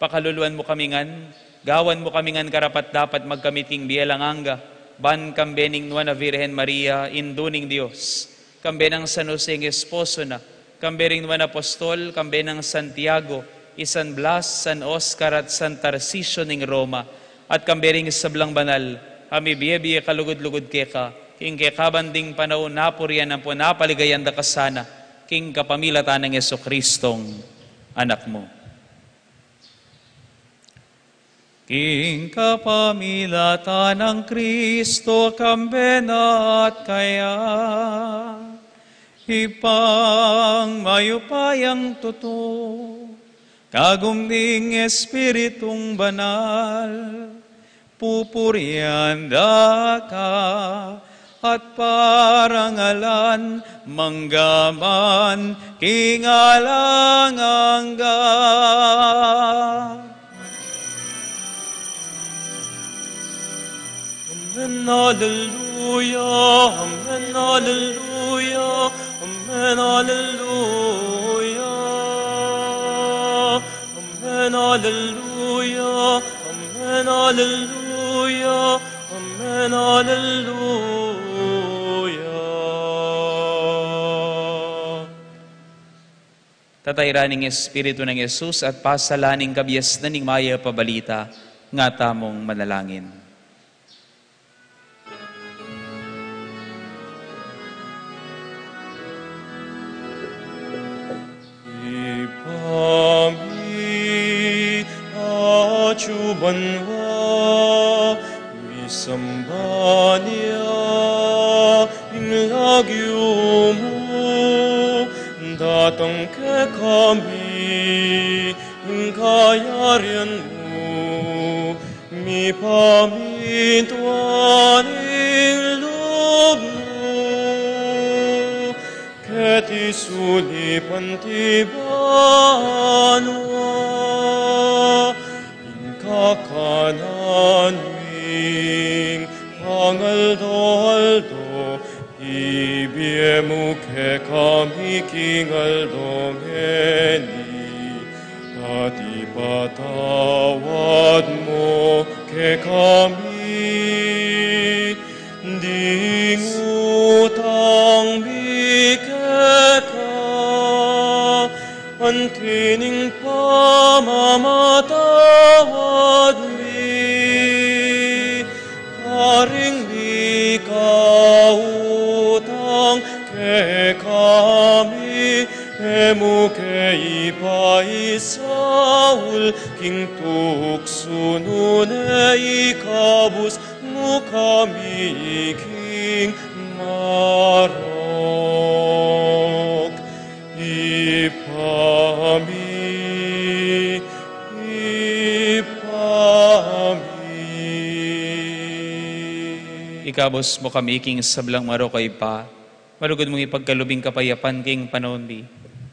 Pakaluluan mu kami ngan, gawan mu kami ngan karapat-dapat magkamit king bie alang angga, ban kambe ning Nuan a Virgen Maria, Indu ning Dios, kambe nang San Jose ing esposo na, kambe ring nuan a apostol, kambe nang Santiago, i San Blas, San Oscar, at San Tarcisio ning Roma, at kambe ring sablang banal a mibie-bie kalugud-lugud keka, king kekaban ding panaun, napurian ampon napaligayan da ka sana, king kapamilatan nang Jesucristong Anak mu. King kapamilatan nang Kristo, kambe na at kaya, Ibpang mayupayang tutu, kagum ning Espiritung Banal, pupurian da ka at parangalan mangga man king alang angga. Amen, alleluia, amen, Alleluia, amen, alleluia, amen, alleluia, amen, alleluia, amen, alleluia. Tatayran ning Espiritu nang Jesus at pasalan ing kabiasnan ning mayap a balita, nga tamung manalangin. Ibpa mi, atsu ka banua, misamban ya ing lagyu mu, datang kekami ing kayarian mu, mipamintuan ing lub mu keti sulip anti banua. Ing kakanan ming pangaldo-aldo ibie mu kekami king aldo ngeni, at ipatawad mu kekami ding utang mi keka, anti ning pamamatawad mi karing mikautang kekami, e mu ke ipaisaul king tuksu, nune ikabus mu kami king marok. Ibpa mi, Ibpa mi. Ikabus mu kami king sablang marok, Ibpa. Malugud mung ipagkalub ing kapayapan king panaun mi,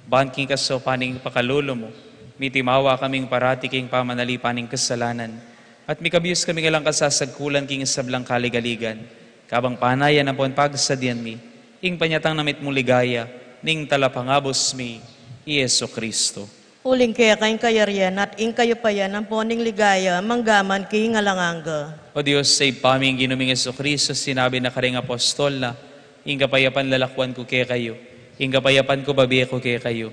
ban king kasaupan ning pakalulu mu, mitimawa kaming parati king pamanalipan ning kasalanan, at mikabius kaming alang kasasagkulan king sablang kaligaligan, kabang panayan ampon pagsadyan mi ing panyatang na mitmung ligaya ning Talapangabus mi, i Jesu Cristo. Uling keka ing kayarian at ing kayupayan ampon ing ligaya, mangga man king alang angga. O Dios, Ibpa ming Ginu ming Jesu Cristo, sinabi na karing apostol na, ing kapayapan lalakwan ku kekayu, ing kapayapan ku babie ku kekayu.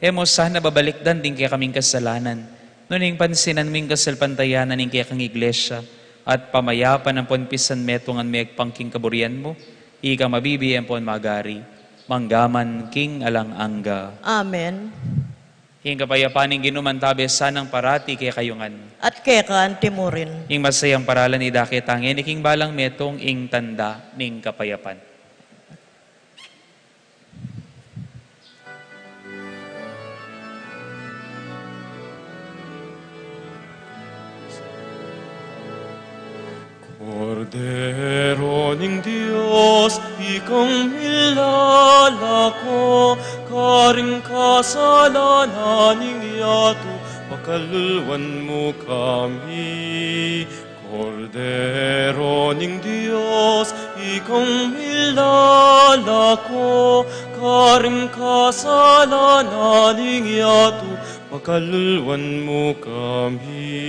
E mu sana babalikdan ding kekaming kasalanan, nune ing pansinan mu ing kasalpantayanan ning kekang Iglesia, at pamayapan ampon pisanmetungan me agpang king kaburian mu, ika mabibie ampon magari, mangga man king alang angga. Amen. Ing kapayapan ning Ginu mantabe sanang parati kekayu ngan. At keka anti mu rin. Ing masayang paralan idake ta ngeni king balang metung ing tanda ning kapayapan. Kordero ning Dios, ikang milalako karing kasalanan ning yatu, pakaluluan mu kami. Kordero ning Dios, ikang milalako karing kasalanan ning yatu, pakaluluan mu kami.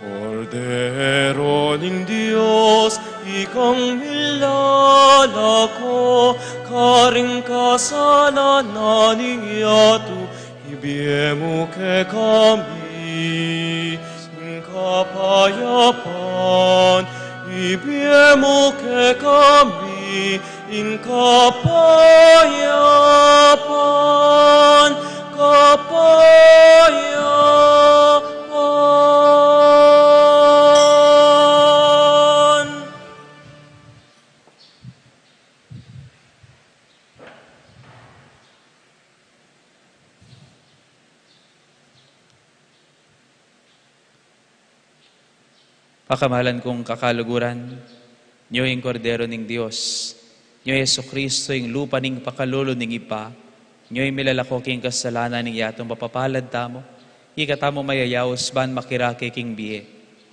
Kordero ning Dios, ikang milalako karing kasalanan ning yatu, ibie mu kekami ing kapayapan, ibie mu kekami ing kapayapan, kapayapan. Pakamalan kung kakaluguran, nyo ing Kordero ning Dios, nyo Jesucristo, ing lupa ning pakalulu ning Ibpa, nyo ing milalako king kasalanan ning yatu. Mapapalad tamu, ika tamu mayayaus ban makirake king bie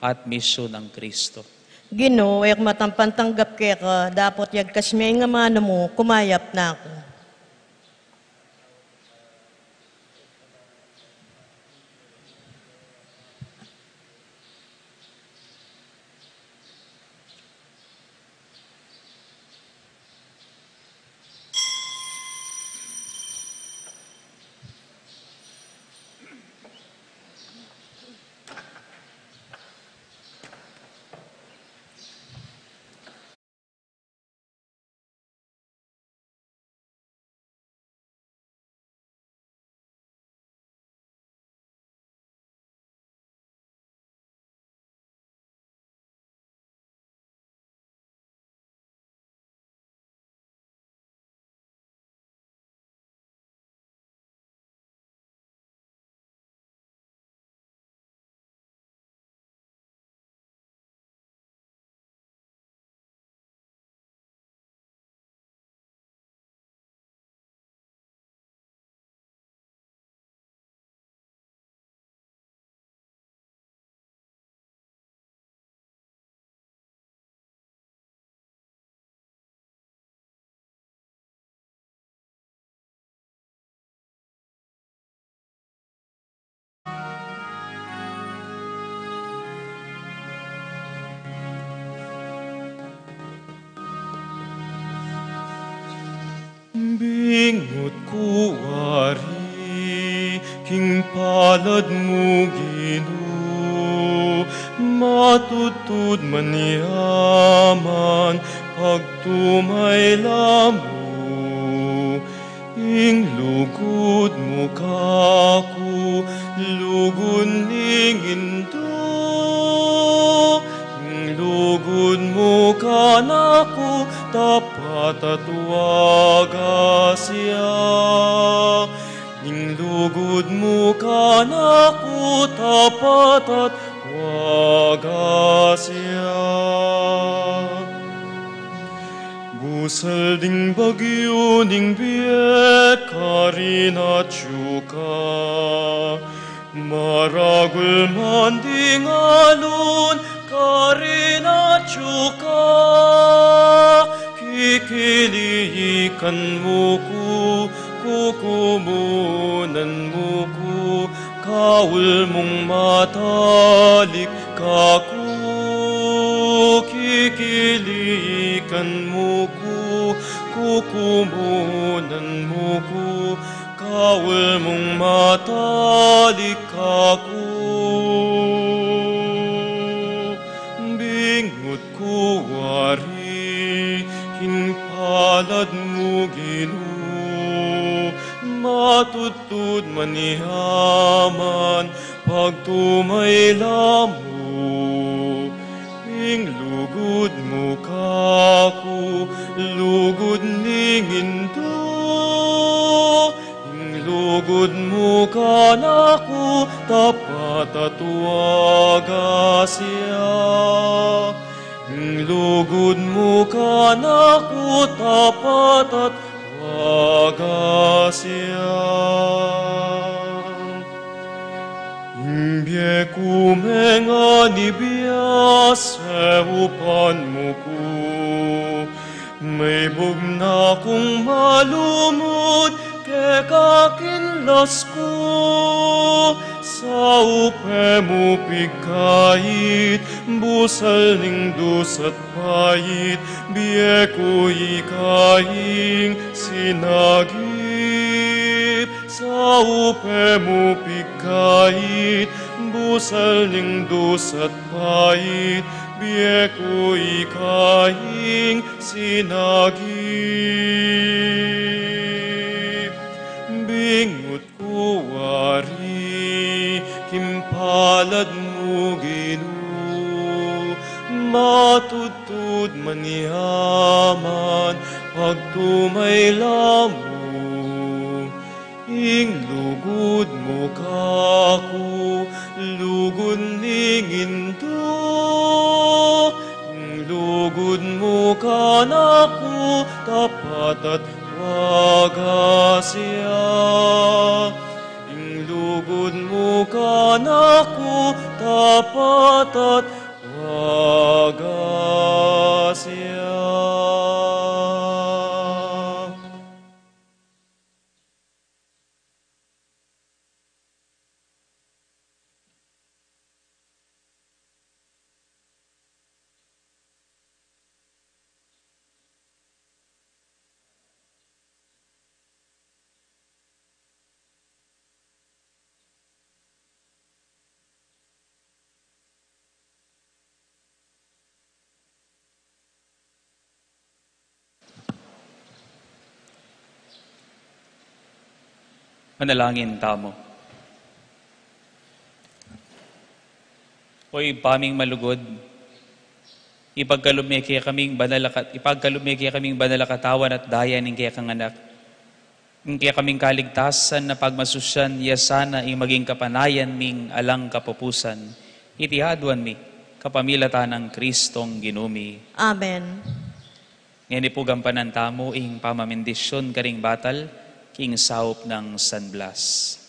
at misyu nang Cristo. Ginu, e ku matampang tanggap keka, dapot yagkas me ing amanu mu, kumayap na ku. Bingut ku wari king palad mu, Ginu, matudtud man yaman pagtumayla mu. Ing lugud mu kaku, lugud ning indu. Ing lugud mu kanaku, tapat at wagas ya. Ing lugud mu kanaku, tapat at wagas ya. Busal ding bagyu ning bie, karin atyu ka. Maragul man ding alun, karin atyu ka. Kikilikan mu ku, kukumunan mu ku, kaul mung matalik kaku. Kikilikan mu ku, kukumunan mu ku, kaul mung matalik kaku. Bingut ku wari king palad mu, Ginu, matudtud man yaman pagtumayla mu. Ing lugud mu kaku, lugud ning indu. Ing lugud mu kanaku, tapat at wagas ya. Ing lugud mu kanaku, tapat at wagas ya. Ing bie ku menganibias, saupan mu ku. Maibug na kung malumud, keka kinlas ku. Saupe mu pigkait, busal ning dus at pait, bie ku ika ing sinagip. Saupe mu pigkait, busal ning dus at pait, bie ku ika ing sinagip. Bingut ku wari king palad mu, Ginu, matudtud man yaman pagtumayla mu. Ing lugud mu kaku, lugud ning indu. Ing lugud mu kanaku, tapat at wagas ya. Ing lugud mu kanaku, tapat at wagas Manalangin tamu. O Ibpa ming malugud, ipagkalub me kekaming banal a kat-, ipagkalub me kekaming banal a katawan at daya ning kekang Anak. Ing kekaming kaligtasan a pagmasusyan, ya sana ing maging kapanayan ming alang kapupusan. Iti aduan mi, kapamilatan nang Kristong Ginu mi. Amen. Ngeni pu gampanan tamu ing pamamendisyon karing batal, king saup nang San Blas.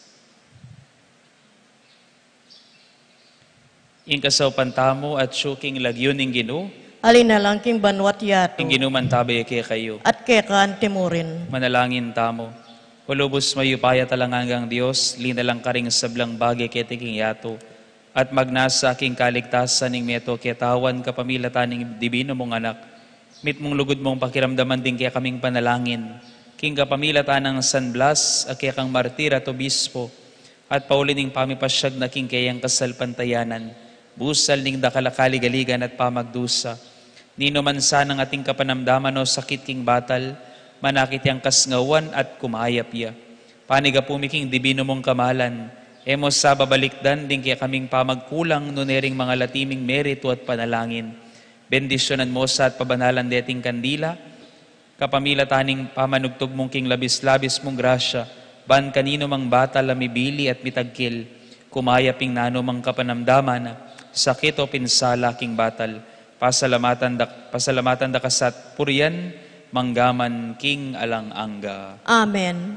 Ing kasaupan tamu atyu king lagyu ning Ginu. Alinalang king banua't yatu. Ing Ginu mantabe kekayu. At keka antimurin. Manalangin tamu. O lubus mayupaya at alang anggang Dios, linalang karing sablang bage keti king yatu, at magnasa king kaligtasan ning meto ketawan kapamilatan ning dibinu mung Anak, mitmung lugud mung pakiramdaman ding kekaming panalangin, king kapamilatan nang San Blas, a kekang martir at obispo, at pauli ning pamipasyag na king keyang kasalpantayanan, busal ning dakal a kaligaligan at pamagdusa. Ninu man sanang ating kapanamdaman o sakit king batal, manakit yang kasngawan at kumayap ya. Panigapu mi king dibinu mung kamalan, e mu sa babalikdan ding kekaming pamagkulang nune ring mangalati ming meritu at panalangin. Bendisyonan mu sa at pabanalan deting kandila, kapamilatan ning pamanugtug mung king labis-labis mung grasya, ban kaninu mang batal a mibili at mitagkil, kumayap ing nanu mang kapanamdaman, sakit o pinsala king batal, pasalamatan da, pasalamatan da ka sa at purian, manggaman king alang angga. Amen.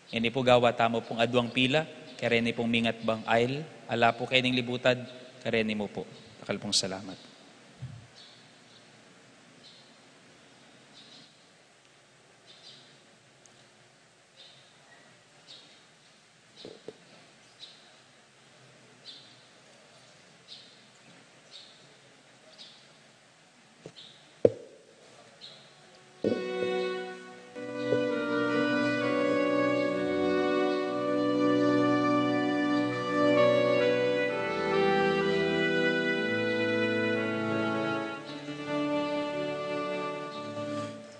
Ini pu gawa tamu pung aduang pila, kareni pung mingat bang ail, ala pu keni ning libutad, kareni mu pu. Dakal pung salamat.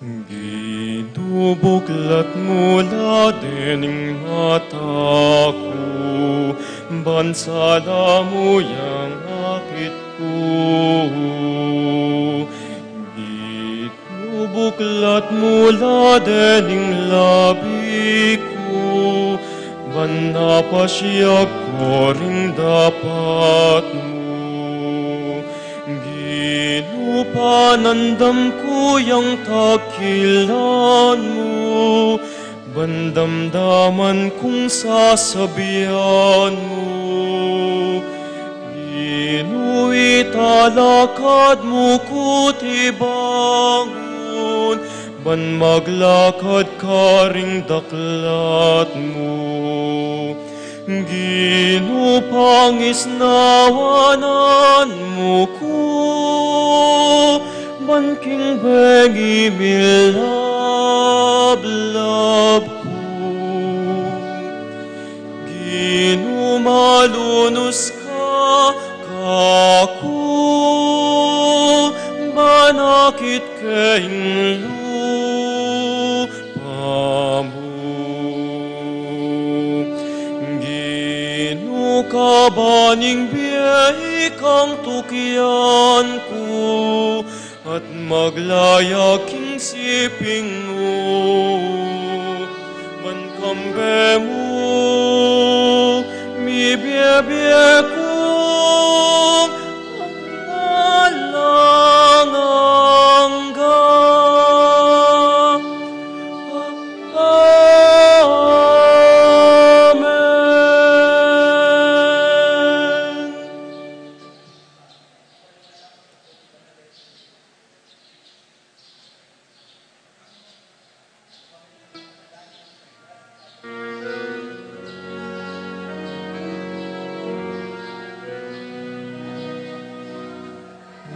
Ginu, buklat mu la dening mata ku, ban sala mu yang akit ku. Ginu, buklat mu la dening labi ku, ban mapasyag ku ring dapat mu. Ginu, panandam ku yang tagkilan mu, ban damdaman kung sasabian mu. Ginu, italakad mu ku tibangun, ban maglakad karing daklat mu. Ginu, pangisnawanan mu ku, ban king bengi milablab ku. Ginu, malunus ka kaku, ban akit ke ing lupa mu. Ginu, kaban ning bie ikang tukyan ku, at maglaya king siping mu. Ban kambe mu, mibiebie ku, alang angga. Amen.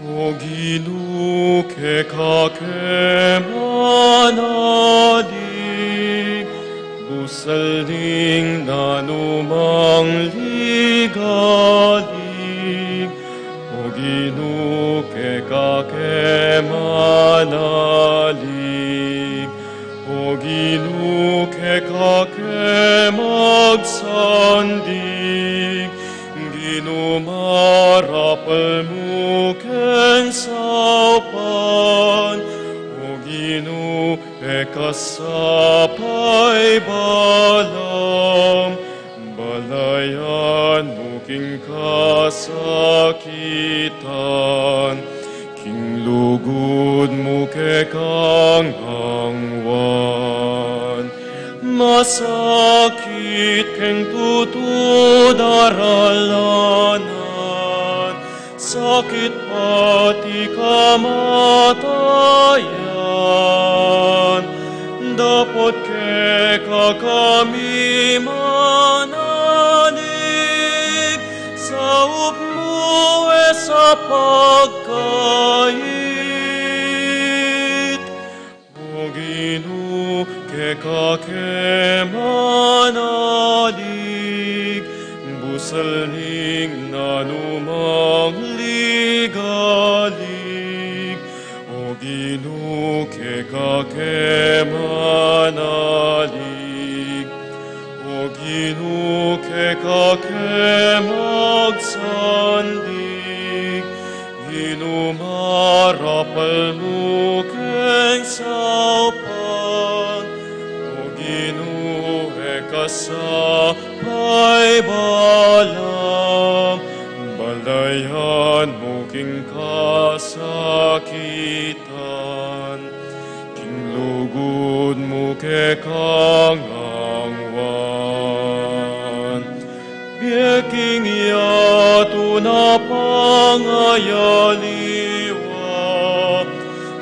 O Ginu, keka ke manalig, busal ning nanumang ligalig. O Ginu, keka ke manalig. O Ginu, magsandig. Ginu, marapal mu keng saupan, o Ginu, e ka sa paibalam. Balayan mu king kasakitan, king lugud mu kekang angwan. Masakit keng tutu daralanan, sakit pati kamatayan. Dapot keka kami manalig, saup mu e sa pagkait. O Ginu, keka ke manalig, busal ning nanu mang ligalig. O Ginu, keka ke manalig, o Ginu, keka ke magsandig. Ginu, marapal mu keng saupan, o Ginu, e ka sa paibalam. Balayan mu king kasakitan, king lugud mu kekang angwan. Bie king yatu na pangayaliwa,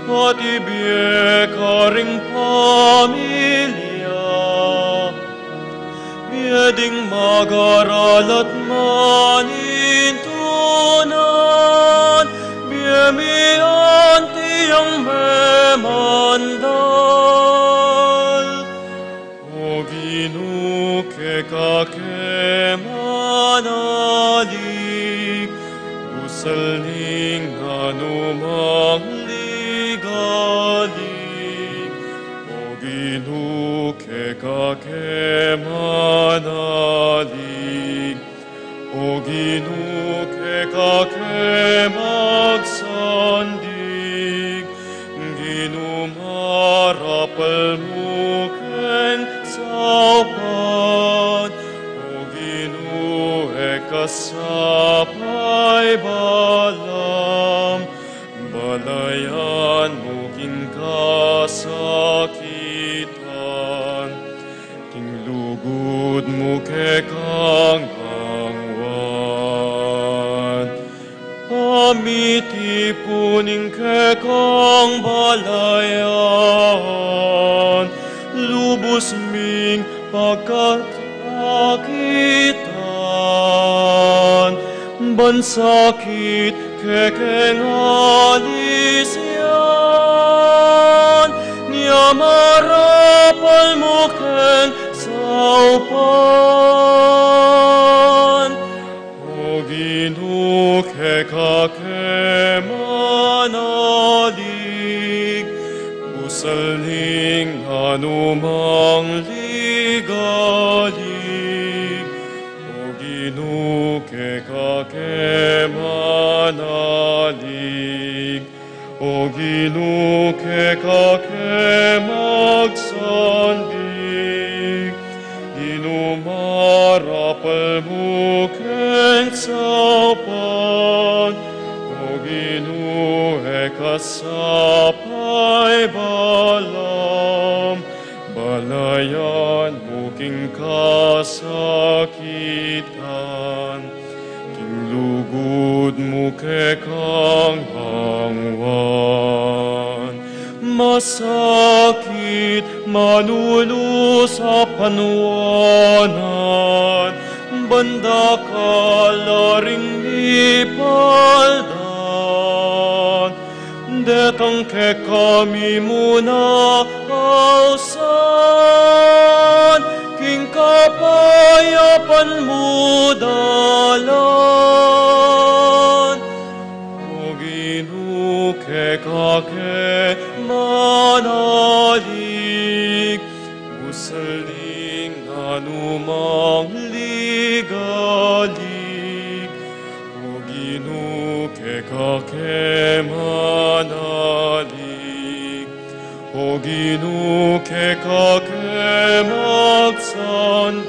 pati bie karing pamilya. Bie ding magaralat manintunan, bie mi anti yang memandal. O Ginu, keka ke manalig, busal ning nanu mang ligalig. O Ginu, keka ke manalig, o Ginu, keka ke magsandig. Ginu, marapal mu keng saupan, o Ginu, e ka sa paibalam. Balayan mu king kasakitan, king lugud mu kekang angwan. Pamitipun ing kekang balayan, lubus ming pagkasakitan, ban sakit kekeng alisian, nia marapal mu keng saupan. O Ginu, keka ke manalig, busal ning nanu mang ligalig. O Ginu, keka ke manalig, o Ginu, keka ke magsandig. Ginu, marapal mu keng saupan, o Ginu, e ka sa paibalam. Balayan mu king kasakitan, king lugud mu kekang angwan. Masakit manulu sa panuanan, ban dakal la ring mipaldan. Detang kekami mu na ausan, king kapayapan mu dalan. O Ginu, keka ke manalig, busal ning nanu mang manalig. O Ginu, keka ke magsandig,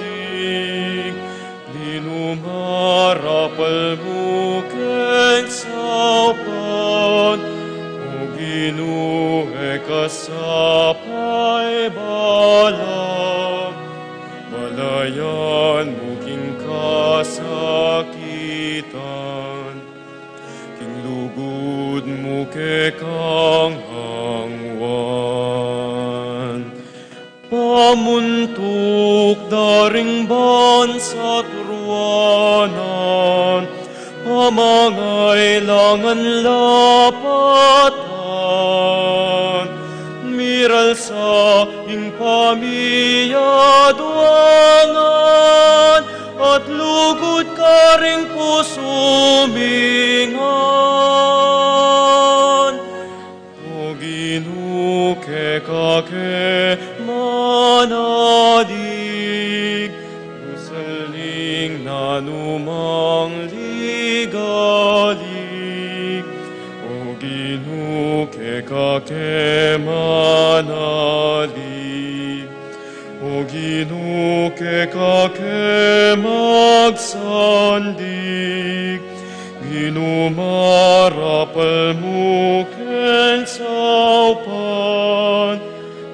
linuma rapal mu keng saupan. O Ginu, e ka sapay balang, balayan mu king kasakitan, king lugud mu kekang angwan. Pamuntuk da ring bansa turuanan, pamangailangan lapatan, miralsa ing pamiyaduangan, at lugud karing pusu mi ngan. O Ginu, keka ke manalig, usaling nanumang ligalig. O Ginu, keka ke manalig, O Ginu, keka ke magsandig, linuma rapal mu keng saupan.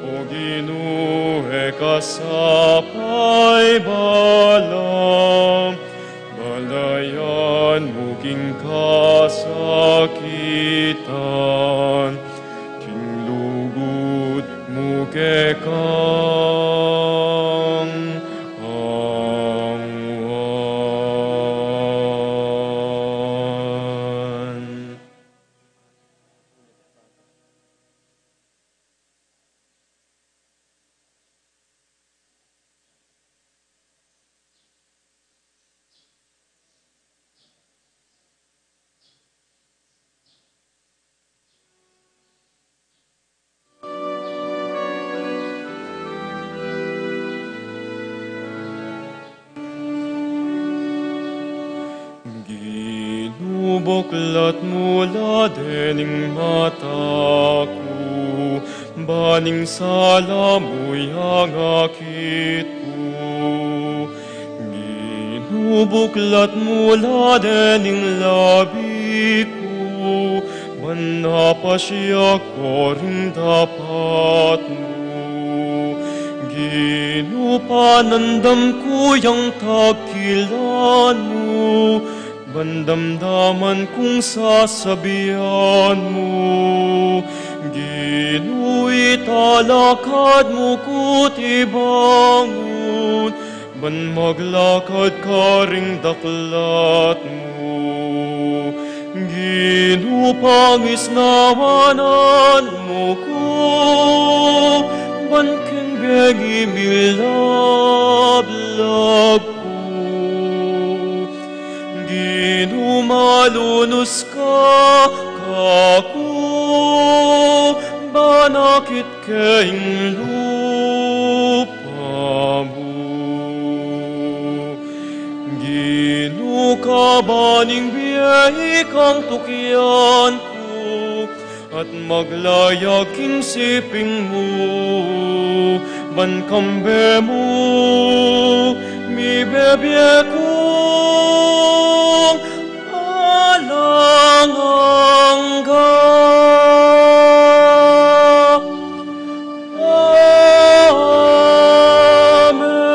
O Ginu, e ka sapay balang, balayan mu king kasakitan, king lugud mu kekang angwan. Ginu, buklat mu la dening mata ku, ban ing sala mu yang akit ku. Ginu, buklat mu la dening labi ku, ban apasya ku ring dapat mu. Ginu, panandam ku yang takilan mu, ban damdaman kung sasabian mu. Ginu, italakad mu ku at ibangun, ban maglakad karing daklat mu. Ginu, pangisnawanan mu ku, ban king bengi milablab ku. Ginu, malunus ka kaku, ban akit ke ing lupa mu. Ginu, kaban ning bie ikang tukyan ku, at maglayag king siping mu, ban kambe mu mibebie kung alang angga. Amen.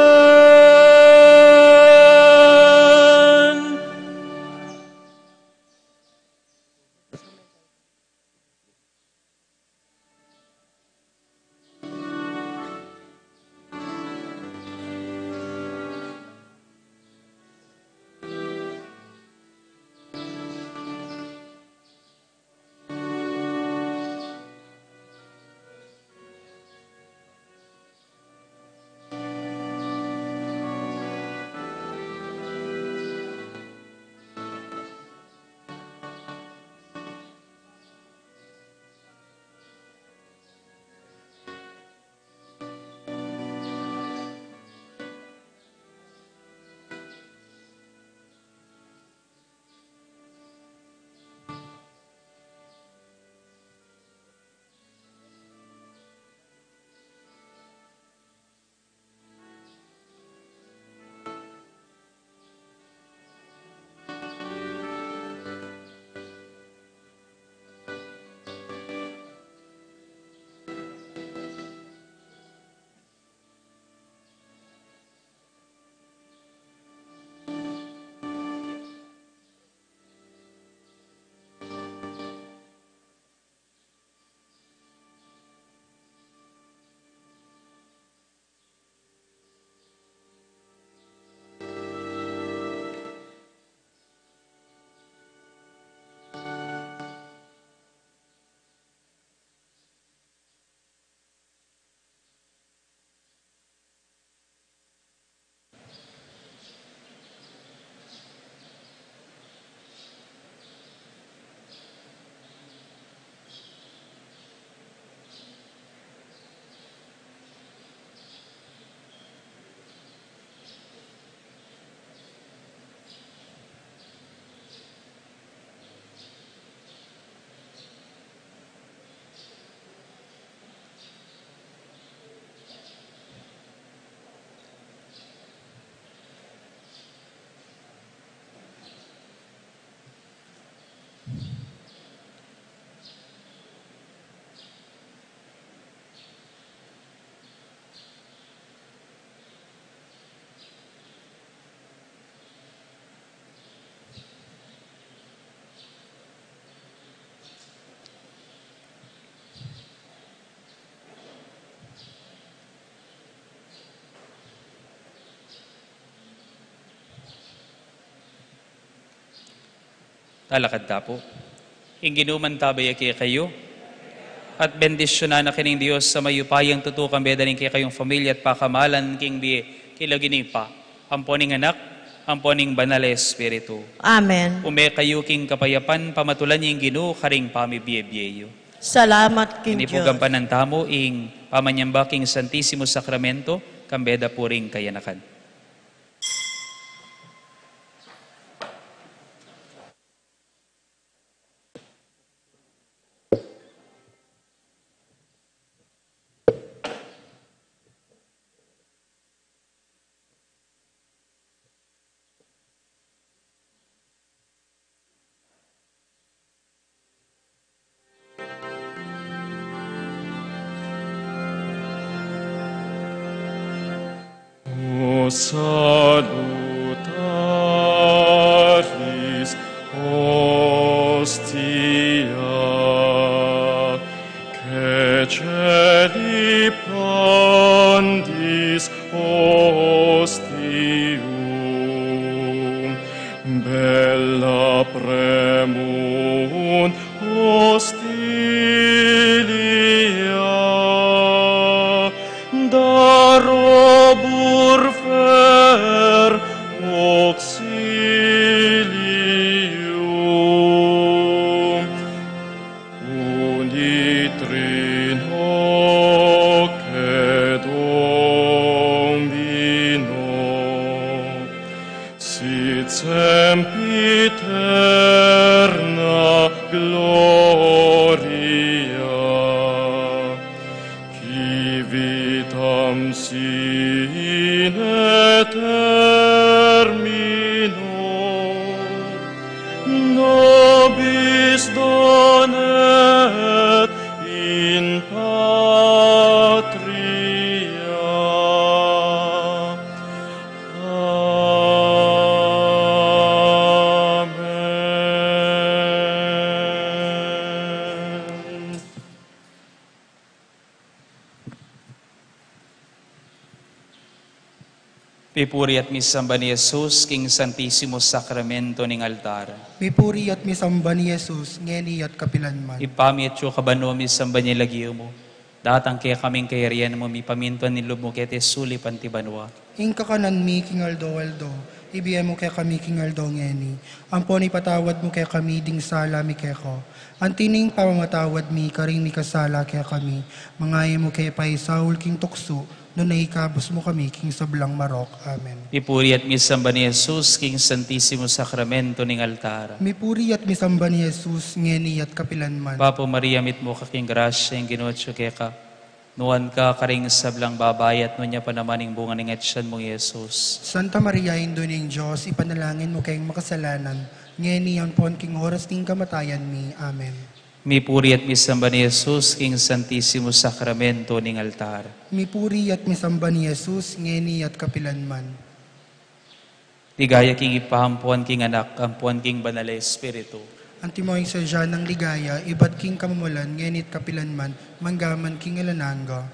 Alakad ta pu. Ing Ginu mantabe ya kekayu. At bendisyunan na kayu ning Dios a mayupayang tutu, kambe da ring kekayung pamilya at pakamalan king bie, king lagyu ning Ibpa, ampo ning Anak, ampo ning Banal a Espiritu. Amen. Ume kayu king kapayapan, pamatulan ing Ginu karing pamibie-bie yu. Salamat king Dios. Ini pu gampanan tamu ing pamanyamba king Santisimo Sakramento, kambe da pu ring kayanakan. O salutaris hostia, que celebandis ostium, bella premunt hostilia, darobur fer auxilium. Unit Trinoque Domino, sit sempiterna gloria, qui vitam sine termino nobis donet in patria. Amen. Pipuri at misamban i Jesus king Santisimo Sakramento ning altar. Mipuri at misamban i Jesus, ngeni at kapilanman. Ibpa mi, atiu ka banua, misamban ya ing lagyu mu. Datang kekami ing kayarian mu, mipamintuan ing lub mu keti sulip anti banua. Ing kakanan mi king aldo-aldo, ibie mu kekami king aldo ngeni. Ampon ipatawad mu kekami ding sala mi keka, anti ning pamamatawad mi karing mikasala kekami. Manga e mu ke paisaul king tuksu, nune ikabus mu kami king sablang marok. Amen. Mipuri at misamban i Jesus king Santisimo Sakramento ning altar. Mipuri at misamban i Jesus, ngeni at kapilanman. Bapu Maria, mitmu ka king grasya, ing Ginu atiu keka. Nuan ka karing sablang babai at nuan ya pa naman ing bunga ning atian mu, i Jesus. Santa Maria, Indu ning Dios, ipanalangin mu keng makasalanan, ngeni ampon king oras ning kamatayan mi. Amen. Mipuri at misamban i Jesus king Santisimo Sakramento ning altar. Mipuri at misamban i Jesus, ngeni at kapilanman. Ligaya king Ibpa, ampuan king Anak, ampuan king Banal a Espiritu. Antimo ing sadya nang ligaya, ibat king kamumulan, ngeni at kapilanman, manggaman king alang angga.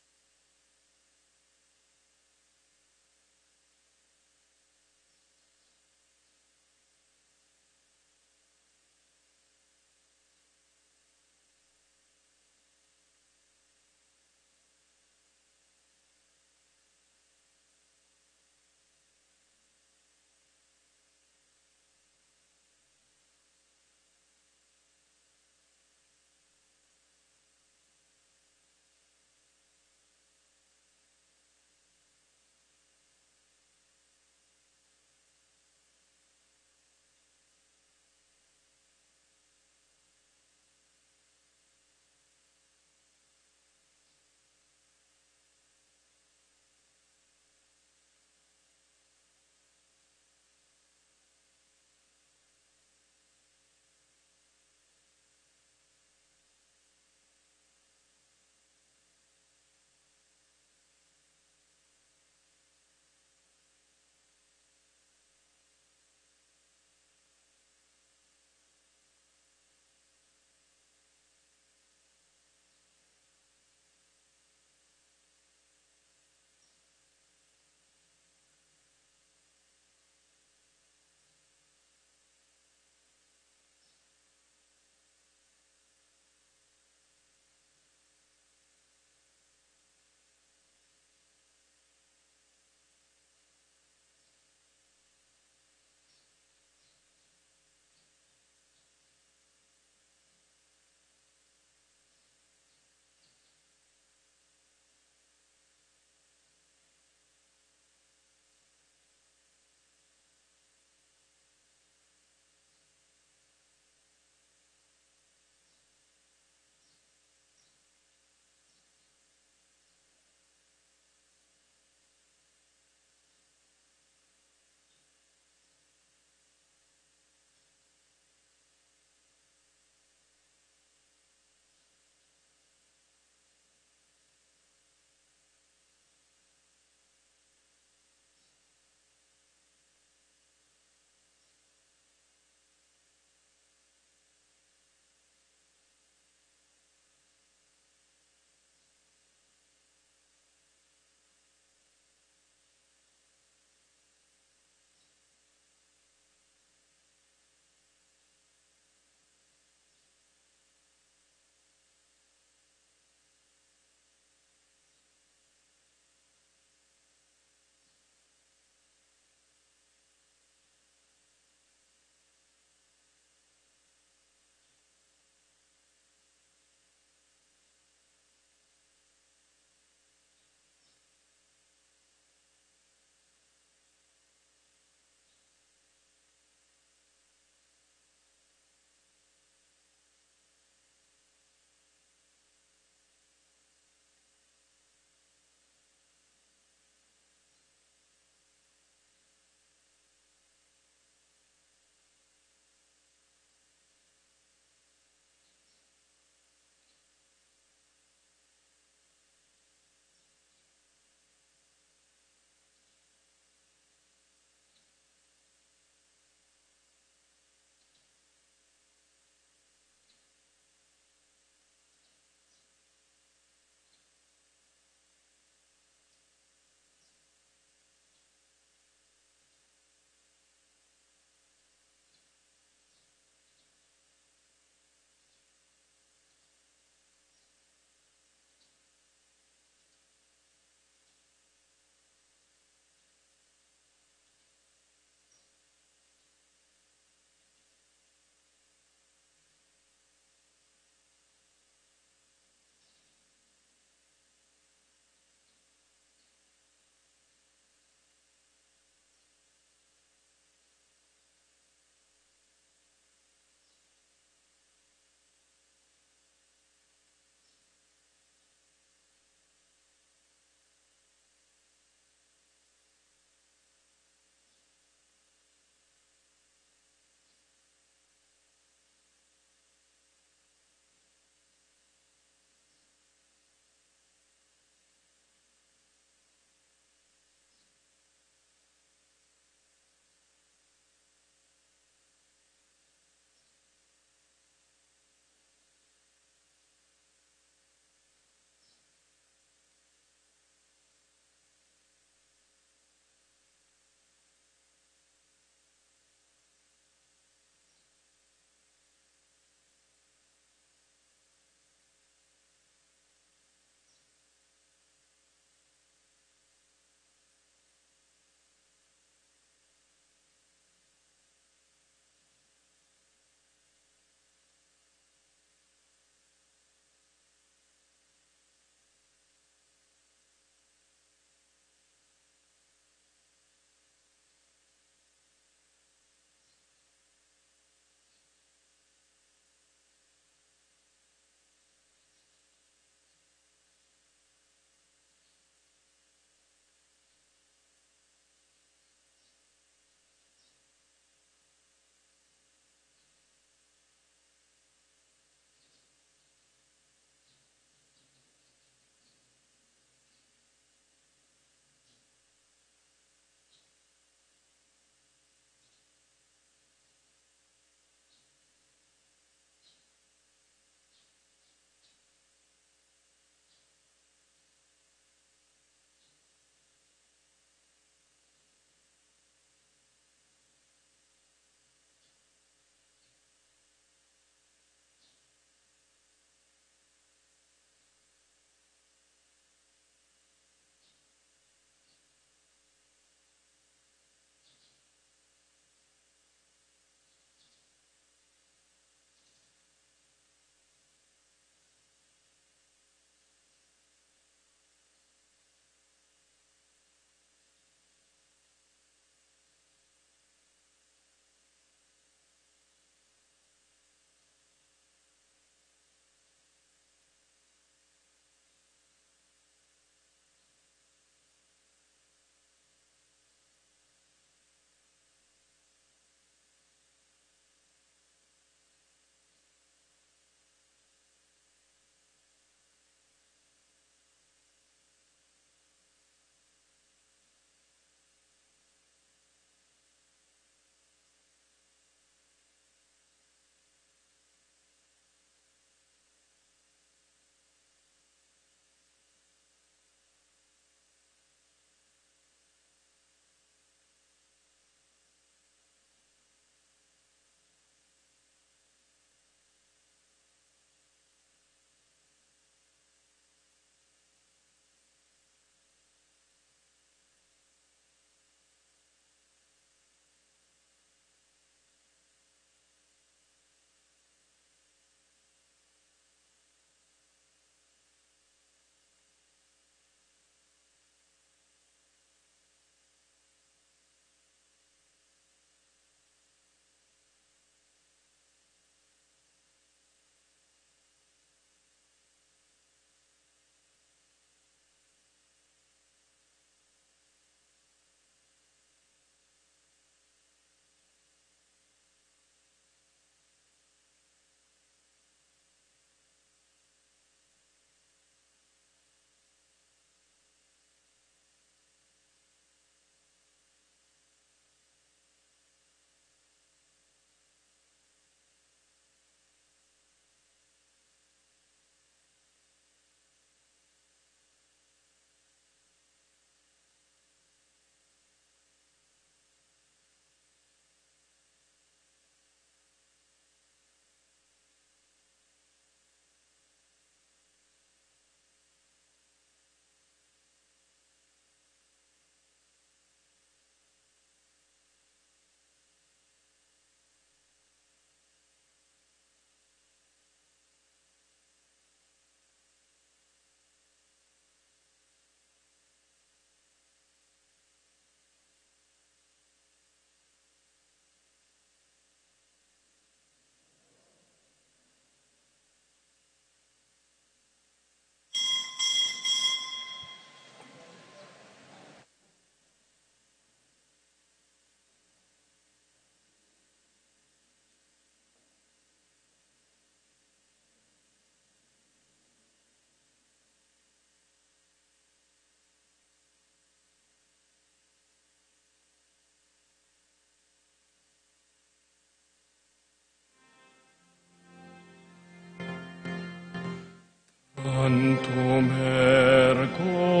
Sanctum ergo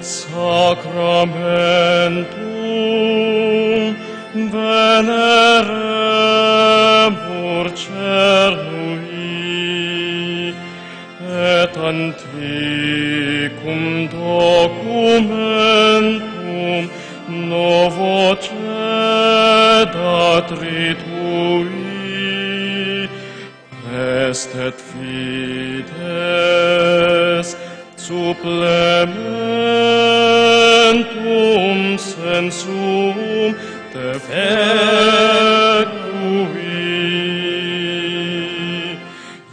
sacramentum veneremur celui, et antiquum documentum novo cedat ritui, est et fides supplementum sensum defecui.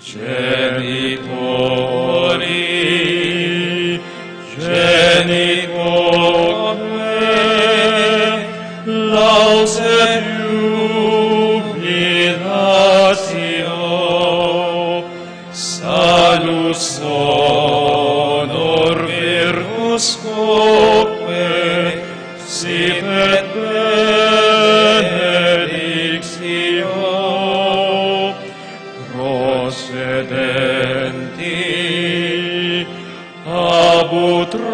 Genitori, genitor, laus et iubilatio, salus, honor, virtus quoque, sit et benedictio procedenti ab utroque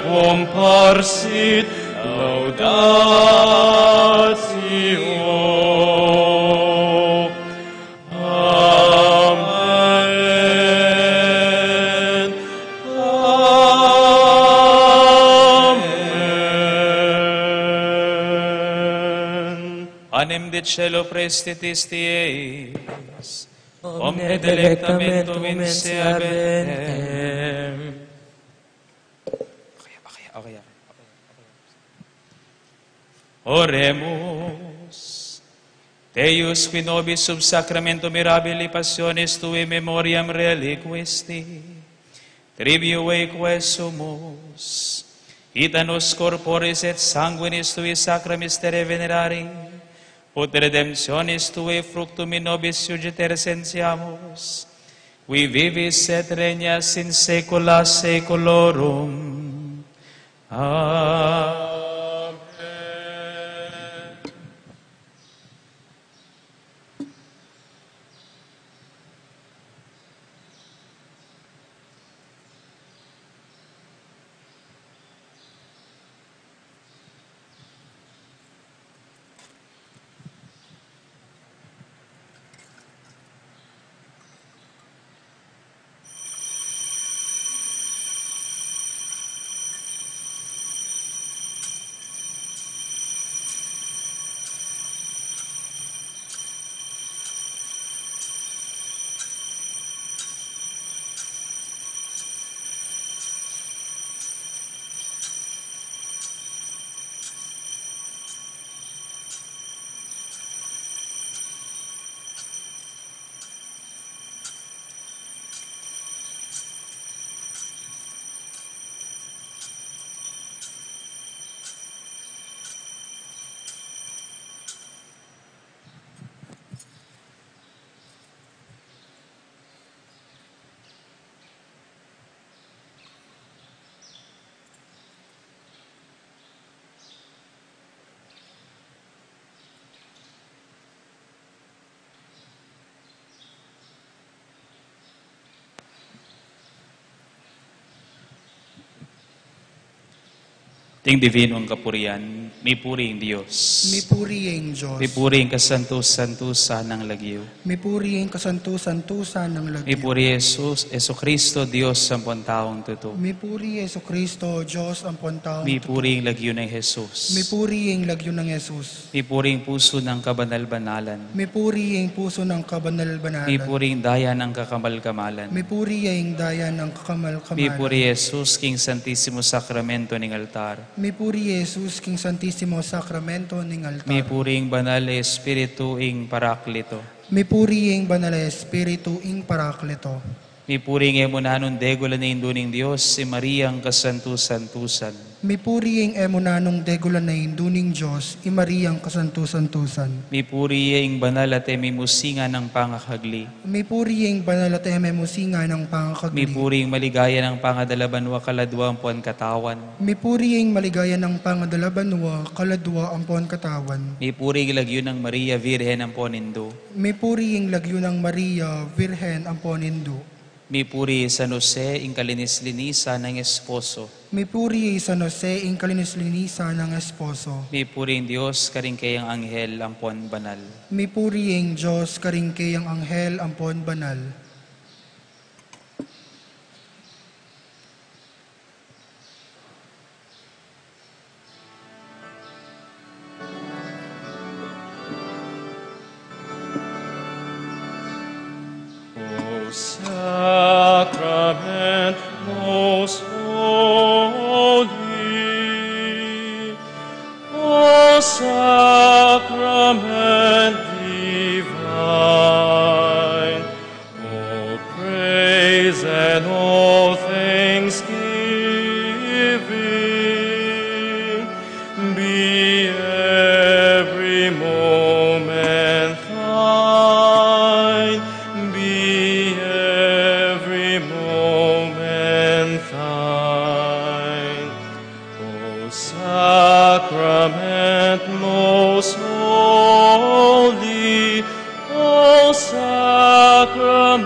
comparsit laudatio. Amen. Amen. Panem de caelo preste tisti eis, omne delectamentum inseaventem. Oremus. Deus, qui nobis sub sacramentum mirabili passionis tuae memoriam reliquisti, trivium eique sumus, ita nos corporis et sanguinis tui sacra mysteriae venerari, ut redemptionis tuae fructum in nobis iugiter sentiamus, qui vivis et regnas in saecula saeculorum. Amen. Ing divinong kapurian, mipuri ing Dios. Mipuri ing Dios. Mipuri ing kasantu-santusan nang lagyu. Mipuri ing kasantu-santusan nang lagyu. Mipuri Jesus, Jesucristo, Dios ampon taung tutu. Mipuri Jesucristo, Dios ampon taung tutu. Mipuri ing lagyu nang Jesus. Mipuri ing lagyu nang Jesus. Mipuri ing pusu nang kabanal-banalan. Mipuri ing pusu nang kabanal-banalan. Mipuri ing daya nang kakamal-kamalan. Mipuri ing daya nang kakamal-kamalan. Mipuri Jesus king Santisimo Sakramento ning altar. Mipuri Jesus king Santisimo Sakramento ning altar. Mipuri ing Banal a Espiritu ing Paraklito. Mipuri ing Banal a Espiritu ing Paraklito. Mipuri ing e mu nanung degula ning Indu ning Dios, i Mariang kasantu-santusan. Mipuri ing e mu nanung degulan a Indu ning Dios, i Mariang kasantu-santusan. Mipuri ing banal at e mimusingan a pangakagli. Mipuri ing banal at e mimusingan a pangakagli. Mipuri ing maligaya nang pangadalabanwa kaladwa ampon katawan. Mipuri ing maligaya nang pangadalabanwa kaladwa ampon katawan. Mipuri ing lagyu nang Maria, Virgen ampon Indu. Mipuri ing lagyu nang Maria, Virgen ampon Indu. Mipuri i San Jose, ing kalinis-linisan nang esposo. Mipuri i San Jose, ing kalinis-linisan nang esposo. Mipuri ing Dios karing keyang anghel ampon banal. Mipuri ing Dios karing keyang anghel ampon banal. O sacrament most holy, O sacrament divine, all praise and all thanksgiving be every moment thine, be every moment thine. O sacrament most holy, O sacrament